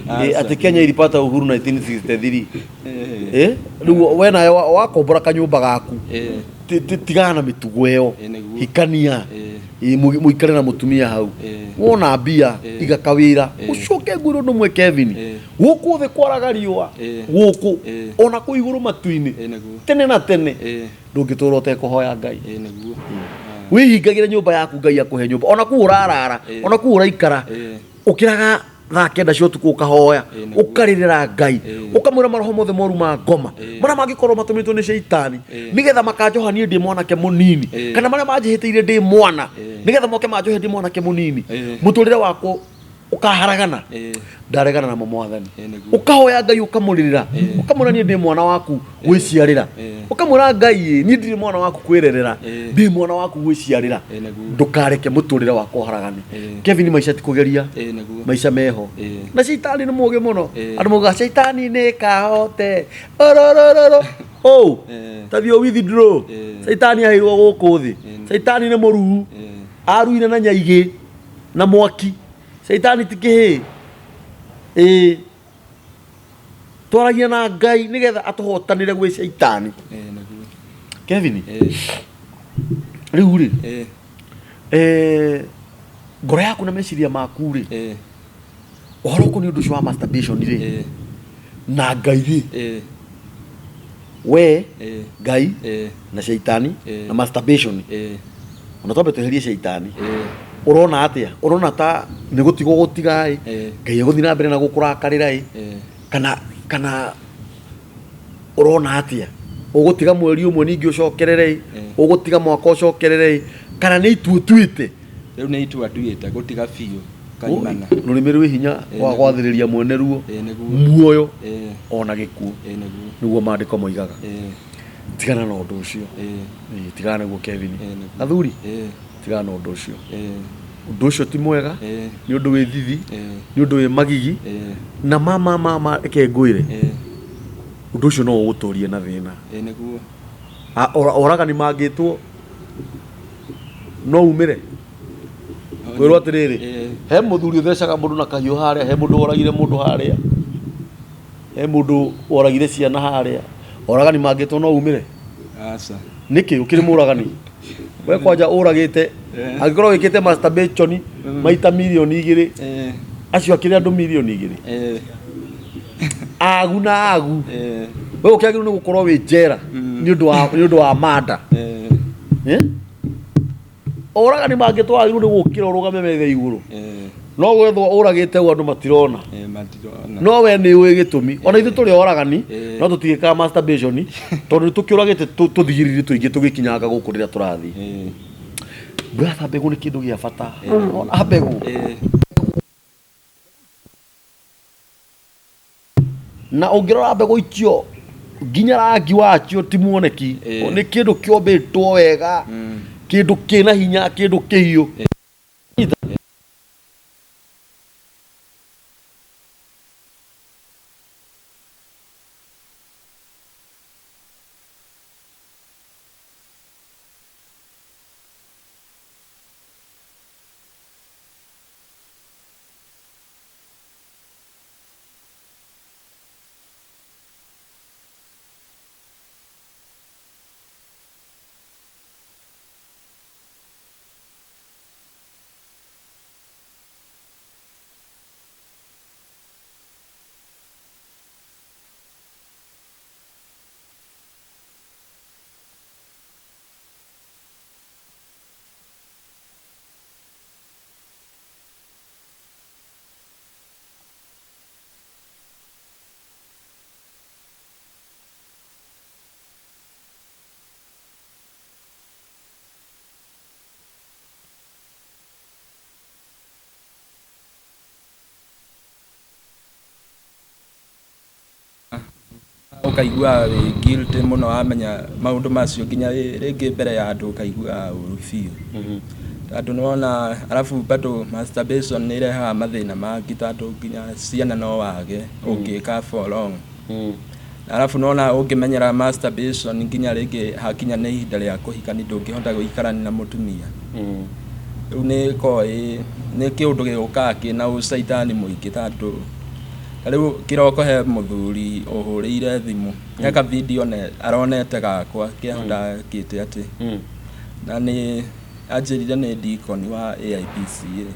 Aca. Atĩ Kenya ilipata uhuru 1963. Rĩu we nawe wakombora kanyũmba gaku, tigana na mĩtugo ĩyo. Ĩĩ, nĩguo. Hikania. Mũikare na mũtumia hau. Wona mbia, iga kawĩra. Ũcoke ngwĩre ũndũ ũmwe, Kevin. Gũkũ thĩ kwaraga riũa, gũkũ ona kũu igũrũ matu-inĩ, Ĩĩ, nĩguo. tene na tene ndũngĩtũra ũtekũhoya Ngai. Ĩĩ, nĩguo. Wĩhingagĩre nyũmba yaku, Ngai akũhe nyũmba ona kũu ũrarara, ona kũu ũraikara. Ũkĩraga thaa 9 cia ũtukũ ũkahoya, Ĩĩ, nĩguo. ũkarĩrĩra Ngai, ũkamwĩra maroho mothe moru ma ngoma marĩa mangĩkorwo matũmĩtwo nĩ caitani nĩgetha makanjoha niĩ ndĩ mwanake mũnini, kana marĩa manjĩhĩtĩire ndĩ mwana nĩgetha moke manjohe ndĩ mwanake mũnini, mũtũrĩre wakwa ũkaharagana, ndaregana namo, Mwathani. Ĩĩ, nĩguo. Ũkahoya Ngai, ũkamũrĩrĩra, ũkamwĩra niĩ ndĩ mwana waku gwĩciarĩra. Ũkamwĩra Ngai, ĩ, niĩ ndirĩ mwana waku kwĩrerera, ndĩ mwana waku gwĩciarĩra. Ĩĩ, nĩguo. Ndũkareke mũtũrĩre wakwa ũharagane. Kevin, maica ti kũgeria. Ĩĩ, nĩguo. Maica meho. Na caitani nĩ mũgĩ mũno. Andũ maugaga caitani nĩ kahote ororororo oh. Ta thiĩ withdraw. Caitani aheirwo gũkũ thĩ. Caitani nĩ mũruu. Aruire na nyaigĩ na mwaki. Caitani ti kĩhĩ. Ĩĩ, twaragia na Ngai nĩgetha atũhotanĩre gwĩ caitani. Ĩĩ, nĩguo. Kevin, rĩu rĩ, ngoro yaku na meciria maku rĩ, ũhoro ũkoniĩ ũndũ ũcio wa masturbation rĩ, na Ngai rĩ, we, Ngai na caitani na masturbation, ona twambe tweherie caitani, ũrona atĩa? Ũrona ta nĩ gũtigwo gũtiga ĩ, Ngai egũthiĩ na mbere na gũkũrakarĩra ĩ, kana ũrona atĩa? Ũgũtiga mweri ũmwe ningĩ ũcokerere? Ũgũtiga mwaka ũcokerere, kana nĩ itua ũtuĩte? Rĩu nĩ itua nduĩte gũtiga biũ kaimana. Rũrĩmĩ rwĩ hinya wa gwathĩrĩria mwene ruo muoyo ona gĩkuũ. Nĩguo maandĩko moigaga. Tigana na ũndũ ũcio. Tigana naguo, Kevin. Athuri, tigana na ũndũ ũcio. Ũndũ ũcio ti mwega. Nĩ ũndũ wĩ thithi, nĩ ũndũ wĩ magigi. Na ma reke ngwĩre, ũndũ ũcio no ũgũtũrie na thĩna. Nĩguo. Oragani mangĩtwo no umĩre kwĩrwo atĩrĩrĩ, he mũthuri ũthecaga mũndũ na kahiũ harĩa, he mũndũ woragire mũndũ harĩa, he mũndũ woragire ciana harĩa. Oragani mangĩtwo no umĩre? Aca. Nĩkĩ ũkĩrĩ mũragani we? Kwanja ũragĩte, angĩkorwo wĩkĩte masturbation maita 2,000,000, acio akĩrĩ andũ 2,000,000, agu na agu. We ũkĩagĩrĩirwo nĩ gũkorwo wĩ njera nĩ ũndũ wa manda. Eh? Oragani mangĩtwo wagĩrĩirwo nĩ gũkĩra ũrũgame metha igũrũ. No gwethwo ũragĩte ũguo andũ matirona. Matirona. No we nĩ ũĩ gĩtũmi. Ona ithuĩ tũrĩ oragani, no tũtigĩkaga masturbation tondũ nĩ tũkĩũragĩte tũthigiriri tũingĩ tũgĩkinyanga gũkũ rĩrĩa tũrathiĩ. Brother, mbegũ nĩ kĩndũ gĩa bata. Ona mbegũ, na ũngĩrora mbegũ icio, nginya rangi wacio ti muoneki. Nĩ kĩndũ kĩombĩtwo wega, kĩndũ kĩna hinya, kĩndũ kĩhiũ. Ũkaigua wĩ guilty mũno wamenya maũndũ macio, nginya rĩngĩ mbere ya andũ ũkaigua ũru biũ, tondũ nĩwona arabu bado masturbation nĩ ĩrehaga mathĩna mangĩ, tondũ nginya ciana no wage ũngĩka for long. Arabu nĩwona ũngĩmenyera masturbation, nginya rĩngĩ hakinya nĩ ihinda rĩa kũhikani ndũngĩhota gũikarania na mũtumia. Rĩu nĩ ĩkoragwo nĩ kĩũndũ gĩũkaga kĩna ũcaitani mũingĩ, tondũ ta rĩu kĩroko he mũthuri ũhũrĩire thimũ, he ka video aronete gakwa kĩaho ndakĩte atĩ, na nĩ anjĩrire nĩ deacon wa AIPCA.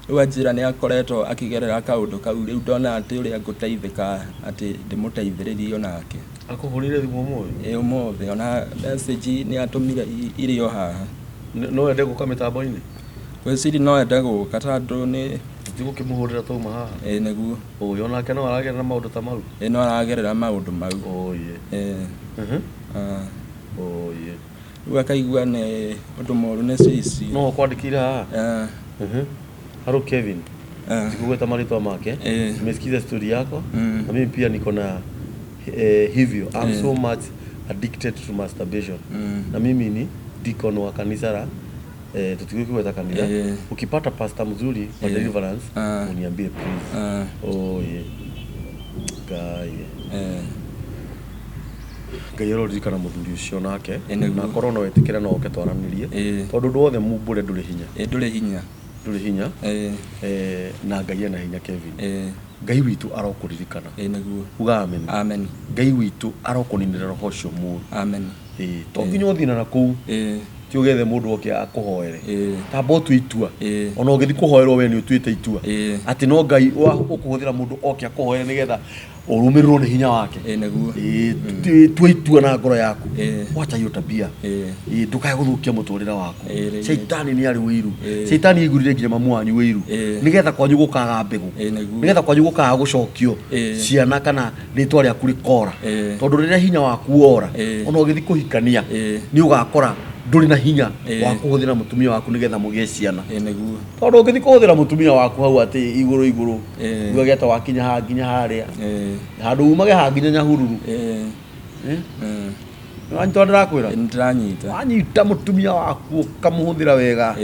Rĩu anjĩra nĩ akoretwo akĩgerera kaũndũ kau. Rĩu ndona atĩ ũrĩa ngũteithĩka atĩ ndĩmũteithĩrĩrie onake. Akũhũrĩire thimũ ũmũthĩ? Ĩ, ũmũthĩ. Ona message nĩ atũmire irĩ o haha. No wende gũka mĩtambo-inĩ? Ngwĩciria no ende gũka tondũ nĩ Tũtigũkĩmũhũrĩra twauma haha. Ĩ, nĩguo. Ũyũ onake no aragerera maũndũ ta mau. Ĩ, no aragerera maũndũ mau. Oye. Ĩ. Oye. Rĩu akaigua nĩ ũndũ mũru nĩ ici. No ũkwandĩkĩire haha? Hello Kevin. Sikugweta marĩtwa make. Nimesikiza story yako na mimi pia niko na hivyo. I'm so much addicted to masturbation. Na mimi ni deacon wa kanisa la tutigweta kanitha. Ukipata pastor mzuri wa deliverance, uniambie please. Oh yeah. Ngai. Ngai aroririkana mũthuri ũcio nake. Nĩguo. Na akorwo no wĩtĩkĩre no oke twaranĩrie, tondũ ũndũ wothe mumbũre ndũrĩ hinya. Ĩ, ndũrĩ hinya. Ndũrĩ hinya. Na Ngai ena hinya, Kevin. Ngai witũ arokũririkana. Ĩ, nĩguo. Uga amen. Amen. Ngai witũ arokũninĩra roho ũcio mũru. Amen. Ĩĩ, to nginya ũthiĩ na kũu, ti ũgethe mũndũ oke akũhoere. Tamba ũtue itua. Ona ũgĩthiĩ kũhoerwo, we nĩ ũtuĩte itua atĩ no Ngai ũkũhũthĩra mũndũ oke akũhoere nĩgetha Ũrũmĩrĩrwo nĩ hinya wake. Ĩĩ nĩguo. Ĩĩ, tua itua na ngoro yaku. Wacha hiyo tabia. Ĩĩ, ndũkae gũthũkia mũtũrĩre waku. Caitani nĩ arĩ ũiru. Caitani aigurire nginya mamu wanyu ũiru. Nĩgetha kwanyu gũkaga mbegũ. Nĩgetha kwanyu gũkaga gũcokio ciana kana rĩtwa rĩaku rĩkora. Tondũ rĩrĩa hinya waku wora, ona ũgĩthiĩ kũhikania, nĩ ũgakora ndũrĩ na hinya wa kũhũthĩra mũtumia waku nĩgetha mũgĩe ciana. Nĩguo. Tondũ ũngĩthiĩ kũhũthĩra mũtumia waku hau atĩ igũrũ igũrũ, ugage atĩ wakinya haha nginya harĩa, handũ umage haha nginya Nyahururu. Nĩwanyita ũrĩa ndĩrakwĩra? Nĩndĩranyita. Wanyita mũtumia waku ũkamũhũthĩra wega.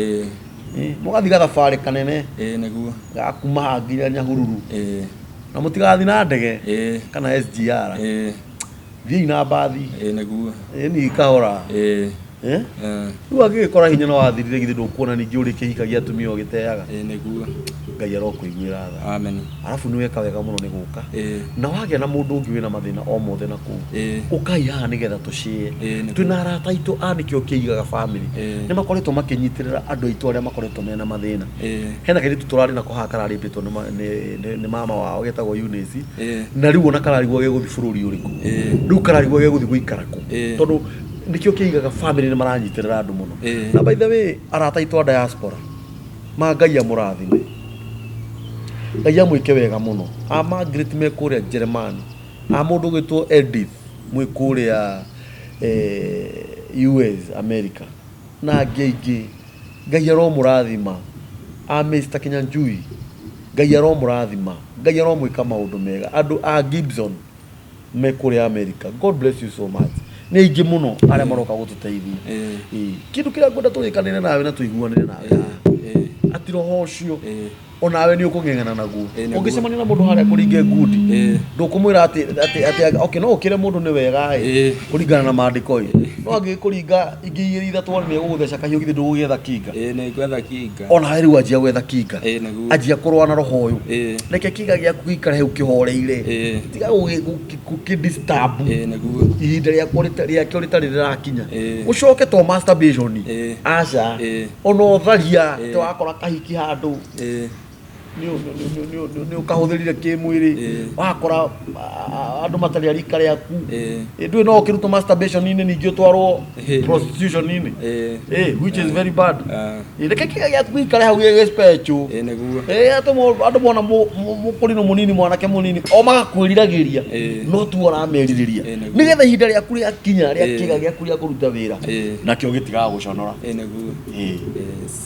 Mũgathiĩ gathabarĩ kanene. Nĩguo. Ga kuma haha nginya Nyahururu. Na mũtigathiĩ na ndege kana SGR. Thiĩi na mbathi. Nĩguo. Ĩni kahora. Rĩu angĩgĩkora hinya no wathirire githĩ ndũkuona ningĩ ũrĩ kĩhikagia atumia ũgĩteaga. Nĩguo. Ngai arokũiguĩra tha. Amen. Arabu nĩ weka wega mũno nĩ gũka. Na wagĩa na mũndũ ũngĩ wĩna mathĩna o mothe na kũu. Ũkai haha nĩgetha tũcĩe. Twĩna arata aitũ a nĩkĩo kĩigaga family. Nĩ makoretwo makĩnyitĩrĩra andũ aitũ arĩa makoretwo mena mathĩna. Hena kairĩtu tũrarĩ nako haha kararĩmbĩtwo nĩ mama wao getagwo Eunice. Na rĩu ona kararigwo gegũthiĩ bũrũri ũrĩkũ. Rĩu kararigwo gegũthiĩ gũikara kũ. Tondũ nĩkĩo kĩigaga family nĩ maranyitĩrĩra andũ mũno. Na by the way arata aitũ a diaspora ma Ngai amũrathime. Ngai amwĩke wega mũno. A Margaret me kũrĩa Jeremani. A mũndũ ũgwĩtwo Edith mwĩ kũrĩa US America. Na angĩ aingĩ. Ngai aromũrathima. A Mr Kinyanjui. Ngai aromũrathima. Ngai aromwĩka maũndũ mega. Andũ a Gibson me kũrĩa America. God bless you so much. Nĩ aingĩ mũno arĩa maroka gũtũteithia. Kĩndũ kĩrĩa ngwenda tũrĩkanĩre nawe na tũiguanĩre nawe haha. Atĩ roho ũcio onawe nĩ ũkũng'eng'ana naguo. Ũngĩcemania na mũndũ harĩa kũringe ngundi, ndũkũmwĩra atĩ atĩ atĩ okay no ũkĩre mũndũ nĩ wega ĩ kũringana na maandĩko ĩ. No angĩkũringa ingĩ igĩrĩ ithatũ wone nĩ egũgũtheca kahiũ githĩ ndũgũgĩetha kinga. Nĩ ngwetha kinga. Onawe rĩu anjia gwetha kinga. Nĩguo. Anjia kũrũa na roho ũyũ. Reke kĩga gĩaku gĩikare hau kĩhoreire. Tiga gũkĩ disturb. Nĩguo. Ihinda rĩakwa rĩakĩo rĩtarĩ rĩrakinya. Ũcoke to masturbation. Aca. Ona ũtharia te wakora kahiki handũ. Nĩ ũkahũthĩrire kĩmwĩrĩ. Wakora andũ matarĩ a rika rĩaku. Ndũĩ no ũkĩrutwo masturbation-inĩ ningĩ ũtwarwo prostitution-inĩ. Which is very bad. Reke kĩga gĩaku gĩikare hau gĩ special. Nĩguo. Andũ mona mũkũrinũ mũnini mwanake mũnini o magakwĩriragĩria no tu ũramerirĩria. Nĩgetha ihinda rĩaku rĩakinya rĩa kĩga gĩaku rĩa kũruta wĩra nakĩo gĩtigaga gũconora. Nĩguo.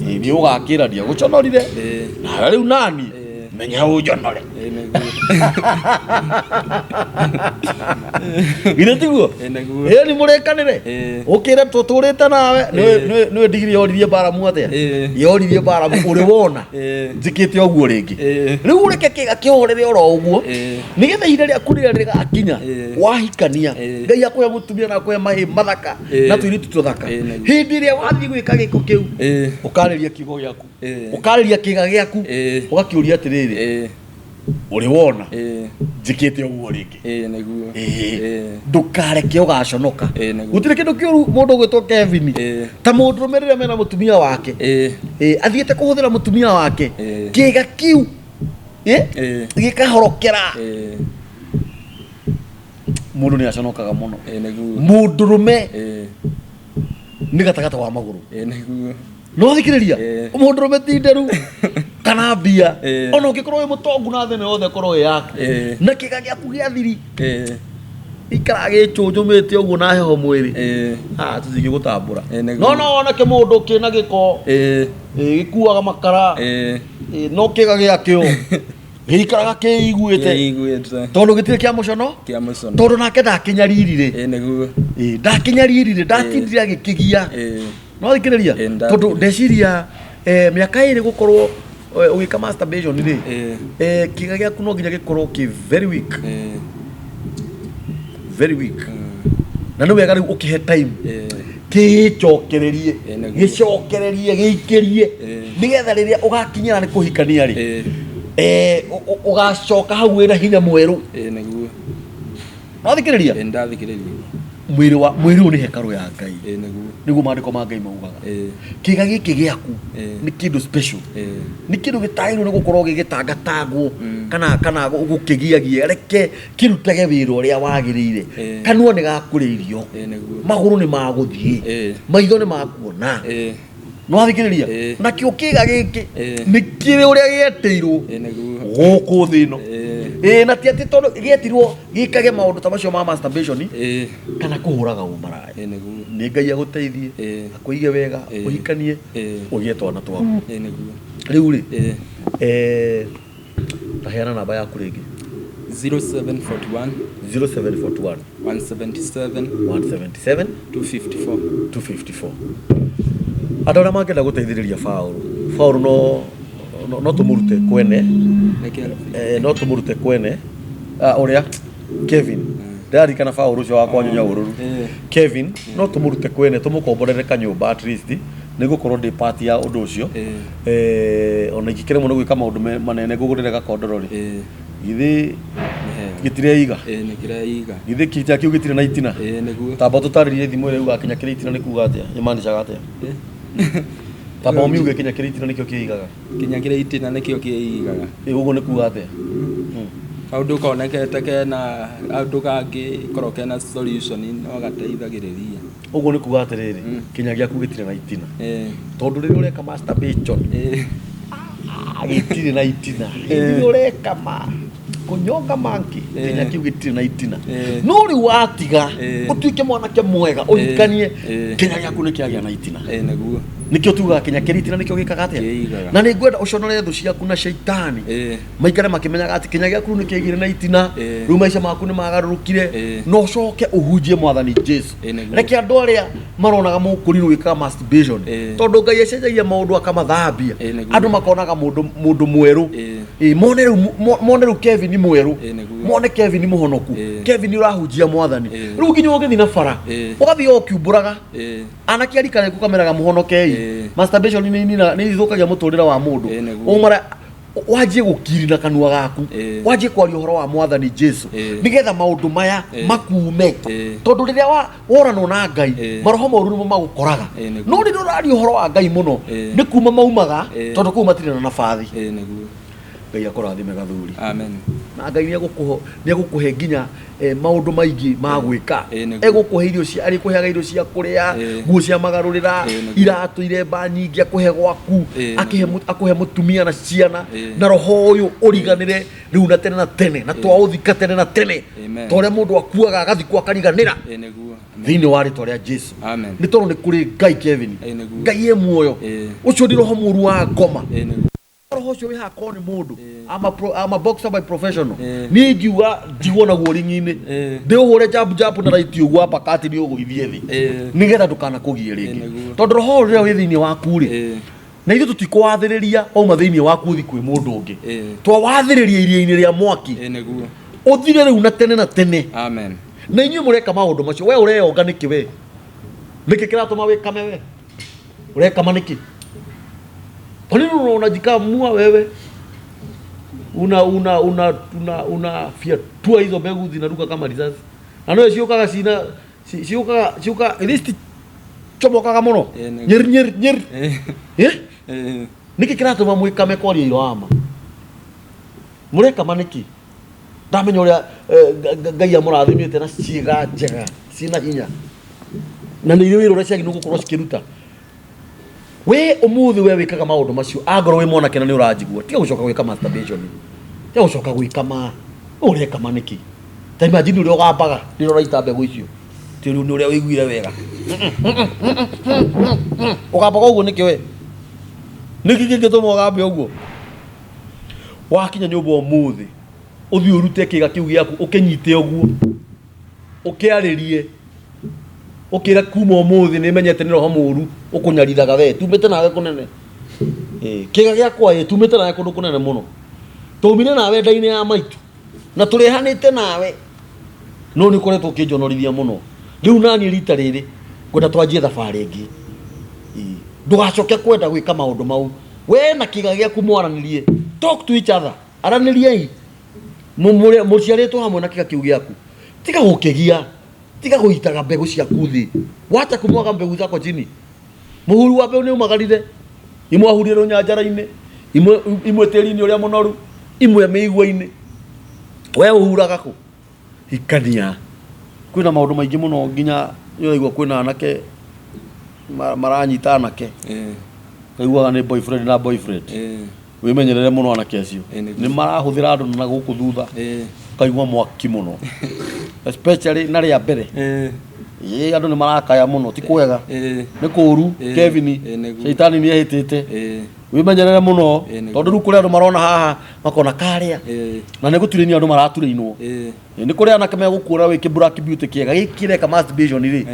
Nĩ ũgakĩra ndiagũconorire. Nawe rĩu nani menya ũnjonore. Nĩguo. Githĩ tiguo? Nĩguo. Ĩni mũrĩkanĩre. Ũkĩre tũtũrĩte nawe nĩwe ndigiri yoririe Baramu atĩa? Yoririe Baramu ũrĩ wona njĩkĩte ũguo rĩngĩ. Rĩu ũreke kĩga kĩhorere oro ũguo nĩgetha ihinda rĩaku rĩrĩa rĩgakinya wahikania Ngai akũhe mũtumia na akũhe mahĩ mathaka na tũirĩtu tũthaka. Hĩndĩ ĩrĩa wathiĩ gwĩka gĩko kĩu ũkarĩria kiugo gĩaku ũkarĩria kĩga gĩaku ũgakĩũria atĩrĩrĩ ũrĩ wona njĩkĩte ũguo rĩngĩ. Nĩguo. Ndũkareke ũgaconoka. Gũtirĩ kĩndũ kĩũru mũndũ ũgwĩtwo Kevin ta mũndũrũme rĩrĩa mena mũtumia wake athiĩte kũhũthĩra mũtumia wake kĩga kĩu gĩkahorokera mũndũ nĩ aconokaga mũno. Mũndũrũme nĩ gatagatĩ wa magũrũ. Nĩguo. No thikĩrĩria mũndũrũme ti nderu kana mbia ona ũngĩkorwo wĩ mũtongu na thĩna yothe ĩkorwo ĩ yaku na kĩga gĩaku gĩa thiri ikara gĩcũnjũmĩte ũguo na heho mwĩrĩ tũtingĩgũtambũra. No no woneke mũndũ kĩna gĩko gĩkuaga makara no kĩga gĩakĩo gĩikaraga kĩiguĩte tondũ gĩtirĩ kĩa mũcono tondũ nake ndakĩnyaririre. Nĩguo. Ndakĩnyaririre ndatindire agĩkĩgia. No thikĩrĩria tondũ ndeciria mĩaka ĩrĩ gũkorwo ũgĩka masturbation rĩ kĩga gĩaku no nginya gĩkorwo kĩ very weak. Very weak. Na nĩ wega rĩu ũkĩhe time kĩcokererie gĩcokererie gĩikĩrie nĩgetha rĩrĩa ũgakinyĩra nĩ kũhikania rĩ ũgacoka hau wĩna hinya mwerũ. Nĩguo. No thikĩrĩria Ndathikĩrĩria. Mwĩrĩ wa mwĩrĩ ũyũ nĩ hekarũ ya Ngai. Ĩĩ nĩguo. Nĩguo maandĩko ma Ngai maugaga. Ĩĩ. Kĩga gĩkĩ gĩaku Ĩĩ. nĩ kĩndũ special. Ĩĩ. Nĩ kĩndũ gĩtagĩrĩirwo nĩ gũkorwo gĩgĩtangatangwo kana gũkĩgiagia. Reke kĩrutage wĩra ũrĩa wagĩrĩire. Ĩĩ. Kanua nĩ gakũrĩa irio. Ĩĩ nĩguo. Magũrũ nĩ magũthiĩ. Ĩĩ. Maitho nĩ makuona. Ĩĩ. Nĩwathikĩrĩria? Ĩĩ. Nakĩo kĩga gĩkĩ Ĩĩ. nĩ kĩrĩ ũrĩa gĩetĩirwo Ĩĩ nĩguo. gũkũ thĩ ĩno. Ĩĩ. Ĩĩ, na ti atĩ tondũ gĩetirwo gĩkage maũndũ ta macio ma masturbation Ĩĩ. kana kũhũraga ũmaraya. Ĩĩ nĩguo. Nĩ Ngai agũteithie, Ĩĩ. akũige wega, Ĩĩ. ũhikanie, Ĩĩ. ũgĩe twana twaku. Ĩĩ nĩguo. Rĩu rĩ, Ĩĩ. taheana namba yaku rĩngĩ. 0741 0741 177 177 254. 254. Andũ arĩa mangĩenda gũteithĩrĩria Paũlũ, Paũlũ no tũmũrute kwene. Nĩ Kelvin. No tũmũrute kwene. Ũrĩa Kevin. Ndĩraririkana Paũlũ ũcio wa kwanyu Nyahururu. Kevin, no tũmũrute kwene, tũmũkomborere kanyũmba at least, nĩ gũkorwo ndĩ part ya ũndũ ũcio. Ona ingĩkĩremwo nĩ gwĩka maũndũ manene ngũgũrĩre gakondoro rĩ. Githĩ gĩtireiga? Ĩĩ nĩ kĩreiga. Githĩ kĩta kĩu gĩtirĩ na itina? Ĩĩ nĩguo. Tamba tũtarĩrie thimũ ĩrĩa yugaga kinya kĩrĩ itina nĩ kuga atĩa? Ĩmanicaga atĩa? Tamba ũmiuge kinya kĩrĩ itina nĩkĩo kĩigaga. Kinya kĩrĩ itina nĩkĩo kĩigaga. Ĩĩ ũguo nĩ kuga atĩa? Kaũndũ konekete kena kaũndũ kangĩkorwo kena solution no gateithagĩrĩria. Ũguo nĩ kuga atĩrĩrĩ, kinya gĩaku gĩtirĩ na itina. Tondũ rĩrĩa ũreka masturbation, gĩtirĩ na itina. Rĩrĩa ũreka ma kũnyonga monkey, kinya kĩu gĩtirĩ na itina. No rĩu watiga, ũtuĩke mwanake mwega, ũhikanie, kinya gĩaku nĩ kĩagĩa na itina. Ĩĩ nĩguo. Nĩkĩo tugaga kinya kĩrĩ itina nĩkĩo gĩkaga atĩa? Kĩigaga. Na nĩ ngwenda ũconore thũ ciaku na shaitani. Maikare makĩmenyaga atĩ kinya gĩaku rĩu nĩ kĩagĩire na itina, rĩu maica maku nĩ magarũrũkire, na ũcoke ũhunjie Mwathani Jesu. Ĩĩ nĩguo. Reke andũ arĩa maronaga mũkũrinũ wĩkaga masturbation, tondũ Ngai acenjagia maũndũ akamathambia. Ĩĩ nĩguo. Andũ makonaga mũndũ mwerũ. Ĩĩ, mone rĩu, mone rĩu Kevin mwerũ. Ĩĩ nĩguo. Mone Kevin mũhonoku. Kevin ũrahunjia Mwathani. Rĩu nginya ũgĩthiĩ na bara, ũgathiĩ o ũkiumbũraga. Anake a rika rĩaku ũkameraga mũhonokei. Masturbation nĩ ithũkagia mũtũrĩre wa mũndũ. Ĩĩ nĩguo. Ũmara wanjie gũkiri na kanua gaku. Wanjie kwaria ũhoro wa Mwathani Jesu. Nĩgetha maũndũ maya makume. Tondũ rĩrĩa woranwo na Ngai, maroho moru nĩmo magũkoraga. Ĩĩ nĩguo. No rĩrĩa ũraria ũhoro wa Ngai mũno, nĩ kuma maumaga, tondũ kũu matirĩ na nabathi. Ĩĩ nĩguo. Ngai akũrathime gathuri. Amen. Na Ngai nĩ egũkũhe nginya maũndũ maingĩ ma gwĩka. Ĩĩ nĩguo. Egũkũhe irio cia, arĩkũheaga irio cia kũrĩa, nguo cia magarũrĩra, Ĩĩ nĩguo. iratũ iremba nyingĩ akũhe gwaku, Ĩĩ akĩhe nĩguo. akũhe mũtumia na ciana, Ĩĩ. na roho ũyũ ũriganĩre rĩu na tene na tene, na twaũthika tene na tene. Amen. Ta ũrĩa mũndũ akuaga agathikwo akariganĩra. Ĩĩ nĩguo. Thĩinĩ wa rĩtwa rĩa Jesu. Amen. Nĩ tondũ nĩ kũrĩ Ngai Kevin. Ĩĩ nĩguo. Ngai e muoyo. Ĩĩ. Ũcio nĩ roho mũru wa ngoma. Ĩĩ nĩguo. Roho ũcio wĩ haha korwo nĩ mũndũ. I'm a boxer by professional. Ĩĩ. Niĩ ingiuga njigwo naguo ring'i-inĩ. Ĩĩ. Ndĩũhũre jab jab na right ũguo uppercut nĩ ũgũithie thĩ. Ĩĩ. Nĩgetha ndũkanakũgie rĩngĩ. Ĩĩ nĩguo. Tondũ roho ũrĩa wĩ thĩinĩ waku rĩ, Ĩĩ. na ithuĩ tũtikũwathĩrĩria wauma thĩinĩ waku ũthiĩ kwĩ mũndũ ũngĩ. Ĩĩ. Twawathĩrĩria iria-inĩ rĩa mwaki. Ĩĩ nĩguo. Ũthire rĩu na tene na tene. Amen. Na inyuĩ mũreka maũndũ macio, we ũreyonga nĩkĩ we? Nĩkĩ kĩratũma wĩkame we? Ũrekama nĩkĩ? Kwa nini unajikamua wewe? Una una una una unafyatua hizo mbegu zinaruka kama risasi. Na no ciũkaga cina ciũkaga ciũkaga at least comokaga mũno. Ĩĩ nĩguo. Nyeri nyeri nyeri. Ĩĩ. Eh? Ĩĩ. Nĩkĩ kĩratũma mwĩkame kwaria iro ama? Mũrekama nĩkĩ? Ndamenya ũrĩa Ngai amũrathimĩte na ciĩga njega ciĩna hinya. Na nĩ irĩ wĩra ũrĩa ciagĩrĩirwo gũkorwo cikĩruta. We ũmũthĩ we wĩkaga maũndũ macio, angorwo wĩ mwanake na nĩ ũranjigua, tiga gũcoka gwĩka masturbation. Tiga gũcoka gwĩka ma. Ũreka ma nĩkĩ? Ta imagine ũrĩa ũgambaga rĩrĩa ũraita mbegũ icio. Ti rĩu nĩ ũrĩa ũiguire wega. Ũgambaga ũguo nĩkĩ we? Nĩkĩ kĩngĩtũma ũgambe ũguo? Wakinya nyũmba ũmũthĩ, ũthiĩ ũrute kĩga kĩu gĩaku, ũkĩnyite ũguo, ũkĩarĩrie, ũkĩre kuma ũmũthĩ nĩ menyete nĩ roho mũru ũkũnyarithaga we, tumĩte nawe kũnene. Kĩga gĩakwa ĩ, tumĩte nawe kũndũ kũnene mũno. Twaumire nawe nda-inĩ ya maitũ, na tũrehanĩte nawe. No nĩ ũkoretwo ũkĩnjonorithia mũno. Rĩu naniĩ rita rĩrĩ, ngwenda twanjie thabarĩ ĩngĩ. Ndũgacoke kwenda gwĩka maũndũ mau. We na kĩga gĩaku mwaranĩrie. Talk to each other. Aranĩriai. Mũciarĩtwo hamwe na kĩga kĩu gĩaku. Tiga gũkĩgia. Tiga gũitaga mbegũ ciaku thĩ. Wacha kumwaga mbegu zako chini. Mũhuru wa mbeũ nĩ umagarire. Imwe ahurire rũnyanjara-inĩ, imwe imwe tĩri-inĩ ũrĩa mũnoru, imwe mĩigua-inĩ. We ũhuraga kũ? Hikania. Kwĩna maũndũ maingĩ mũno nginya nĩ ũraigua kwĩna anake maranyita anake. Kaiguaga nĩ boyfriend na boyfriend. Wĩmenyerere mũno anake acio. Nĩguo. Nĩ marahũthĩra andũ na gũkũ thutha. Ũkaigua mwaki mũno. Especially na rĩa mbere. Ĩĩ andũ nĩ marakaya mũno, ti kwega. Nĩ kũru, Kevin, Nĩguo. Shaitani nĩ ehĩtĩte. Wĩmenyerere mũno, Nĩguo. tondũ rĩu kũrĩ andũ marona haha makona karĩa. Na nĩ gũturĩinio andũ maraturĩinwo. Nĩ kũrĩ anake megũkuona wĩ kĩ black beauty kĩega, gĩkĩ kĩreka masturbation rĩ.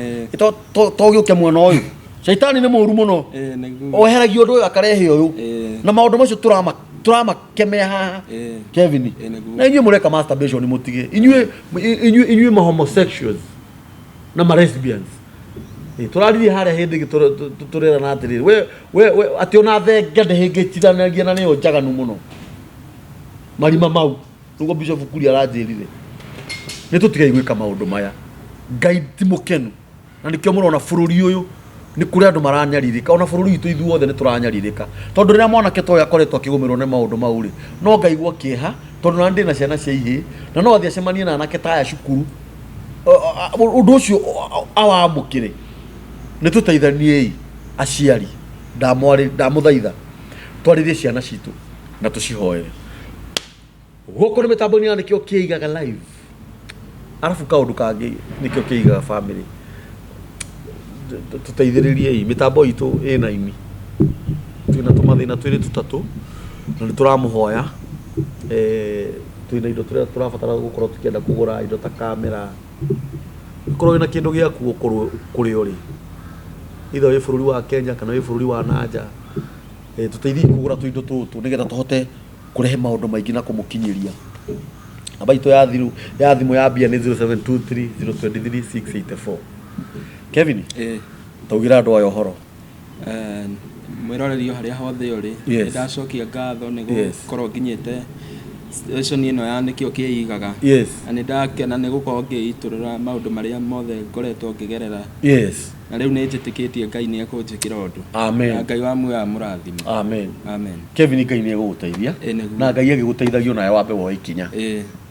To gĩũke mwena ũyũ. Shaitani nĩ mũru mũno. Nĩguo. Oheragia ũndũ ũyũ akarehe ũyũ. Na maũndũ macio tũramakemea haha. Kevin. Nĩguo. Na inyuĩ mũreka masturbation mũtige. Inyuĩ inyuĩ inyuĩ ma homosexuals na ma lesbians. Tũraririe harĩa hĩndĩ ĩngĩ tũrerana atĩrĩrĩ, we we we atĩ ona thenge ndĩhĩngĩcithanagia na nĩyo njaganu mũno. Marima mau nĩguo Bishop Kuria aranjĩrire. Nĩ tũtigei gwĩka maũndũ maya. Ngai ti mũkenu. Na nĩkĩo mũrona bũrũri ũyũ nĩ kũrĩ andũ maranyarirĩka, ona bũrũri witũ ithuothe nĩ tũranyarirĩka. Tondũ rĩrĩa mwanake ta ũyũ akoretwo akĩgũmĩrwo nĩ maũndũ mau rĩ, no ngaigua kĩeha tondũ nani ndĩna ciana cia ihĩĩ, na no athiĩ acemanie na anake ta aya cukuru, ũndũ ũcio awamũkĩre. Nĩ tũteithaniei aciari, ndamũthaitha twarĩrie ciana citũ na tũcihoere. Gũkũ nĩ mĩtambo-inĩ ya nĩkĩo kĩigaga live. Arabu kaũndũ kangĩ nĩkĩo kĩigaga family. Tũteithĩrĩriei mĩtambo itũ ĩna ini. Twĩna tũmathĩna twĩrĩ tũtatũ na nĩ tũramũhoya twĩna indo tũrabatara gũkorwo tũkĩenda kũgũra indo ta kamera. Ũngĩkorwo wĩna kĩndũ gĩaku ũkorwo kũrĩa ũrĩ, either wĩ bũrũri wa Kenya kana wĩ bũrũri wa nanja, tũteithiei kũgũra tũindo tũtũ nĩgetha tũhote kũrehe maũndũ maingĩ na kũmũkinyĩria. Namba itũ ya thimũ ya thimũ ya mbia nĩ 0723 023 684. Kevin, taugĩra andũ aya ũhoro. Mwĩroreri o harĩa hothe ũrĩ, Yes. nĩndacokia ngatho nĩ Yes. gũkorwo nginyĩte station ĩno ya nĩkĩo kĩigaga. Yes. Na nĩndakena nĩ gũkorwo ngĩitũrũra maũndũ marĩa mothe ngoretwo ngĩgerera. Yes. Na rĩu nĩ njĩtĩkĩtie Ngai nĩ ekũnjĩkĩra ũndũ. Amen. Na Ngai wa muoyo amũrathime. Amen. Amen. Kevin Ngai nĩ egũgũteithia. Nĩguo. Na Ngai agĩgũteithagia onawe wambe woe ikinya.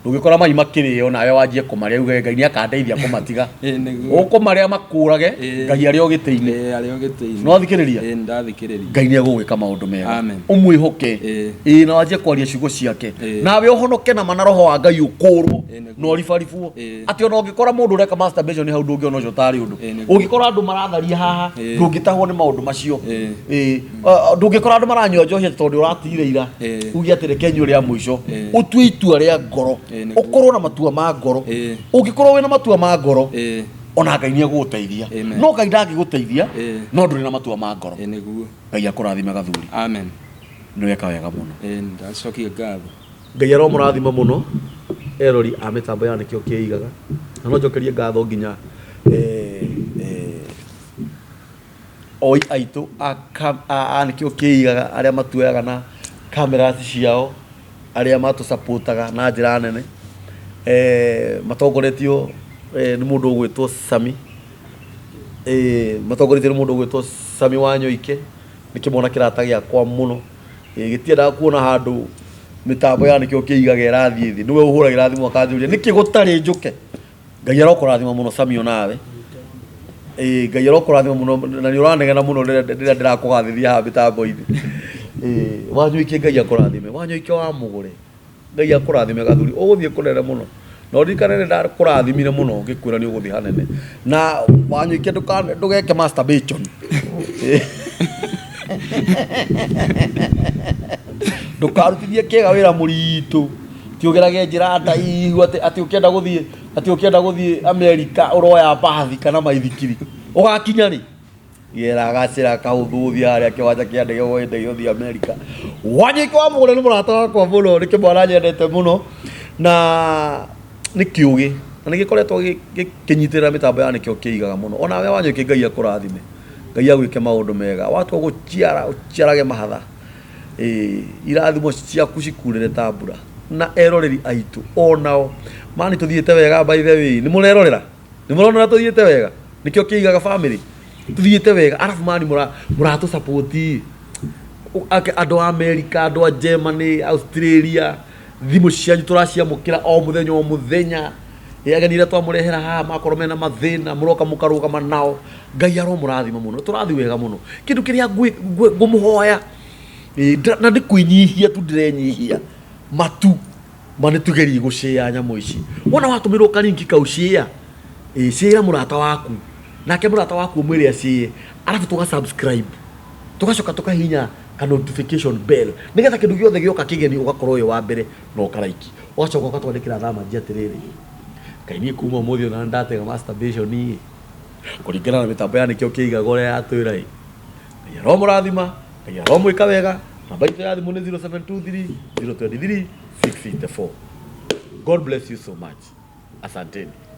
Ndũngĩkora mai makĩrĩo nawe wanjie kũmarĩa uge Ngai nĩ akandeithia kũmatiga. Nĩguo. Ũkũmarĩa makũrage Ngai arĩ o gĩtĩ-inĩ. Arĩ o gĩtĩ-inĩ. Nĩ wathikĩrĩria? Nĩ ndathikĩrĩria. Ngai nĩ egũgwĩka maũndũ mega. Amen. Ũmwĩhoke. Ĩĩ na wanjie kwaria ciugo ciake. Nawe ũhonoke na mana roho wa Ngai ũkũrwo na ũribaribwo. Atĩ ona ũngĩkora mũndũ ũreka masturbation hau ndũngĩona ũcio tarĩ ũndũ. Ũngĩkora andũ maratharia haha ndũngĩtahwo nĩ maũndũ macio. Ndũngĩkora andũ maranyua njohi atĩ tondũ ũratire ira. Uge atĩ reke nyue rĩa mũico. Ũtue itua rĩa ngoro. Ũkorwo na matua ma ngoro. Ũngĩkorwo wĩna matua ma ngoro ona Ngai nĩ egũgũteithia. No Ngai ndangĩgũteithia no ndũrĩ na matua ma ngoro. Ngai akũrathime gathuri. Amen. Nĩ weka wega mũno. Ndacokia ngatho. Ngai aromũrathima mũno erori a mĩtambo ya nĩkĩo kĩigaga. Na no njokerie ngatho nginya oi aitũ a nĩkĩo kĩigaga arĩa matuoyaga na cameras ciao, arĩa matũsupportaga na njĩra nene. Matongoretio nĩ mũndũ ũgwĩtwo Sami. Matongoretio nĩ mũndũ ũgwĩtwo Sami wa Nyoike. Nĩ kĩmwana kĩrata gĩakwa mũno. Gĩtiendaga kuona handũ mĩtambo ya nĩkĩo kĩigaga ĩrathiĩ thĩ. Nĩwe ũhũragĩra thimũ akanjũria nĩkĩ gũtarĩ njũke. Ngai arokũrathima mũno Sami onawe. Ngai arokũrathima mũno na nĩ ũranegena mũno rĩrĩa ndĩrakũgathĩria haha mĩtambo-inĩ. Wanyoike Ngai akũrathime. Wanyoike wa mũgũre. Ngai akũrathime gathuri. Ũgũthiĩ kũnene mũno. Na ũririkane nĩ ndakũrathimire mũno ngĩkwĩra nĩ ũgũthiĩ hanene. Na Wanyoike ndũgeke masturbation. Ndũkarutithie kĩga wĩra mũritũ. Ti ũgerage njĩra ndaihu atĩ atĩ ũkĩenda gũthiĩ atĩ ũkĩenda gũthiĩ Amerika ũroya mbathi kana maithikiri. Ũgakinya rĩ? Gera gacĩra kahũthũ ũthiĩ harĩa kĩwanja kĩa ndege woe ndege ũthiĩ Amerika. Wanyoike wa Mũgũre nĩ mũrata wakwa mũno, nĩ kĩmwana nyendete mũno na nĩ kĩũgĩ na nĩ gĩkoretwo gĩkĩnyitĩrĩra mĩtambo ya nĩkĩo kĩigaga mũno. Onawe Wanyoike Ngai akũrathime, Ngai agwĩke maũndũ mega. Watua gũciara ũciarage mahatha. Irathimo ciaku cikurĩre ta mbura. Na eroreri aitũ onao mani tũthiĩte wega by the way, nĩ mũrerorera? Nĩ mũrona ũrĩa tũthiĩte wega? Nĩkĩo kĩigaga family. Tũthiĩte wega arabu mani mũratũ support andũ a America, andũ a Germany, Australia, thimũ cianyu tũraciamũkĩra o mũthenya o mũthenya. Ĩ, ageni arĩa twamũrehera haha makorwo mena mathĩna mũroka mũkarũgama nao. Ngai aromũrathima mũno, tũrathiĩ wega mũno. Kĩndũ kĩrĩa ngũmũhoya ĩ, na nĩ kwĩnyihia tu ndĩrenyihia matu ma nĩ tũgerie gũcĩa nyamũ ici. Wona watũmĩrwo karinki kau share, ĩ, share mũrata waku nake mũrata waku ũmwĩre acĩe, arabu tũga subscribe, tũgacoka tũkahihinya ka notification bell nĩgetha kĩndũ gĩothe gĩoka kĩgeni ũgakorwo wĩ wa mbere na ũkaraiki. Ũgacoka ũgatwandĩkĩra thamanji atĩrĩrĩ, Ngai niĩ kuma ũmũthĩ ona ndatega masturbation ĩ, kũringana na mĩtambo ya nĩkĩo kĩigaga ũrĩa yatwĩra ĩ. Ngai aromũrathima, Ngai aromwĩka wega. Namba itũ ya thimũ nĩ 0723 023 684. God bless you so much. Asanteni.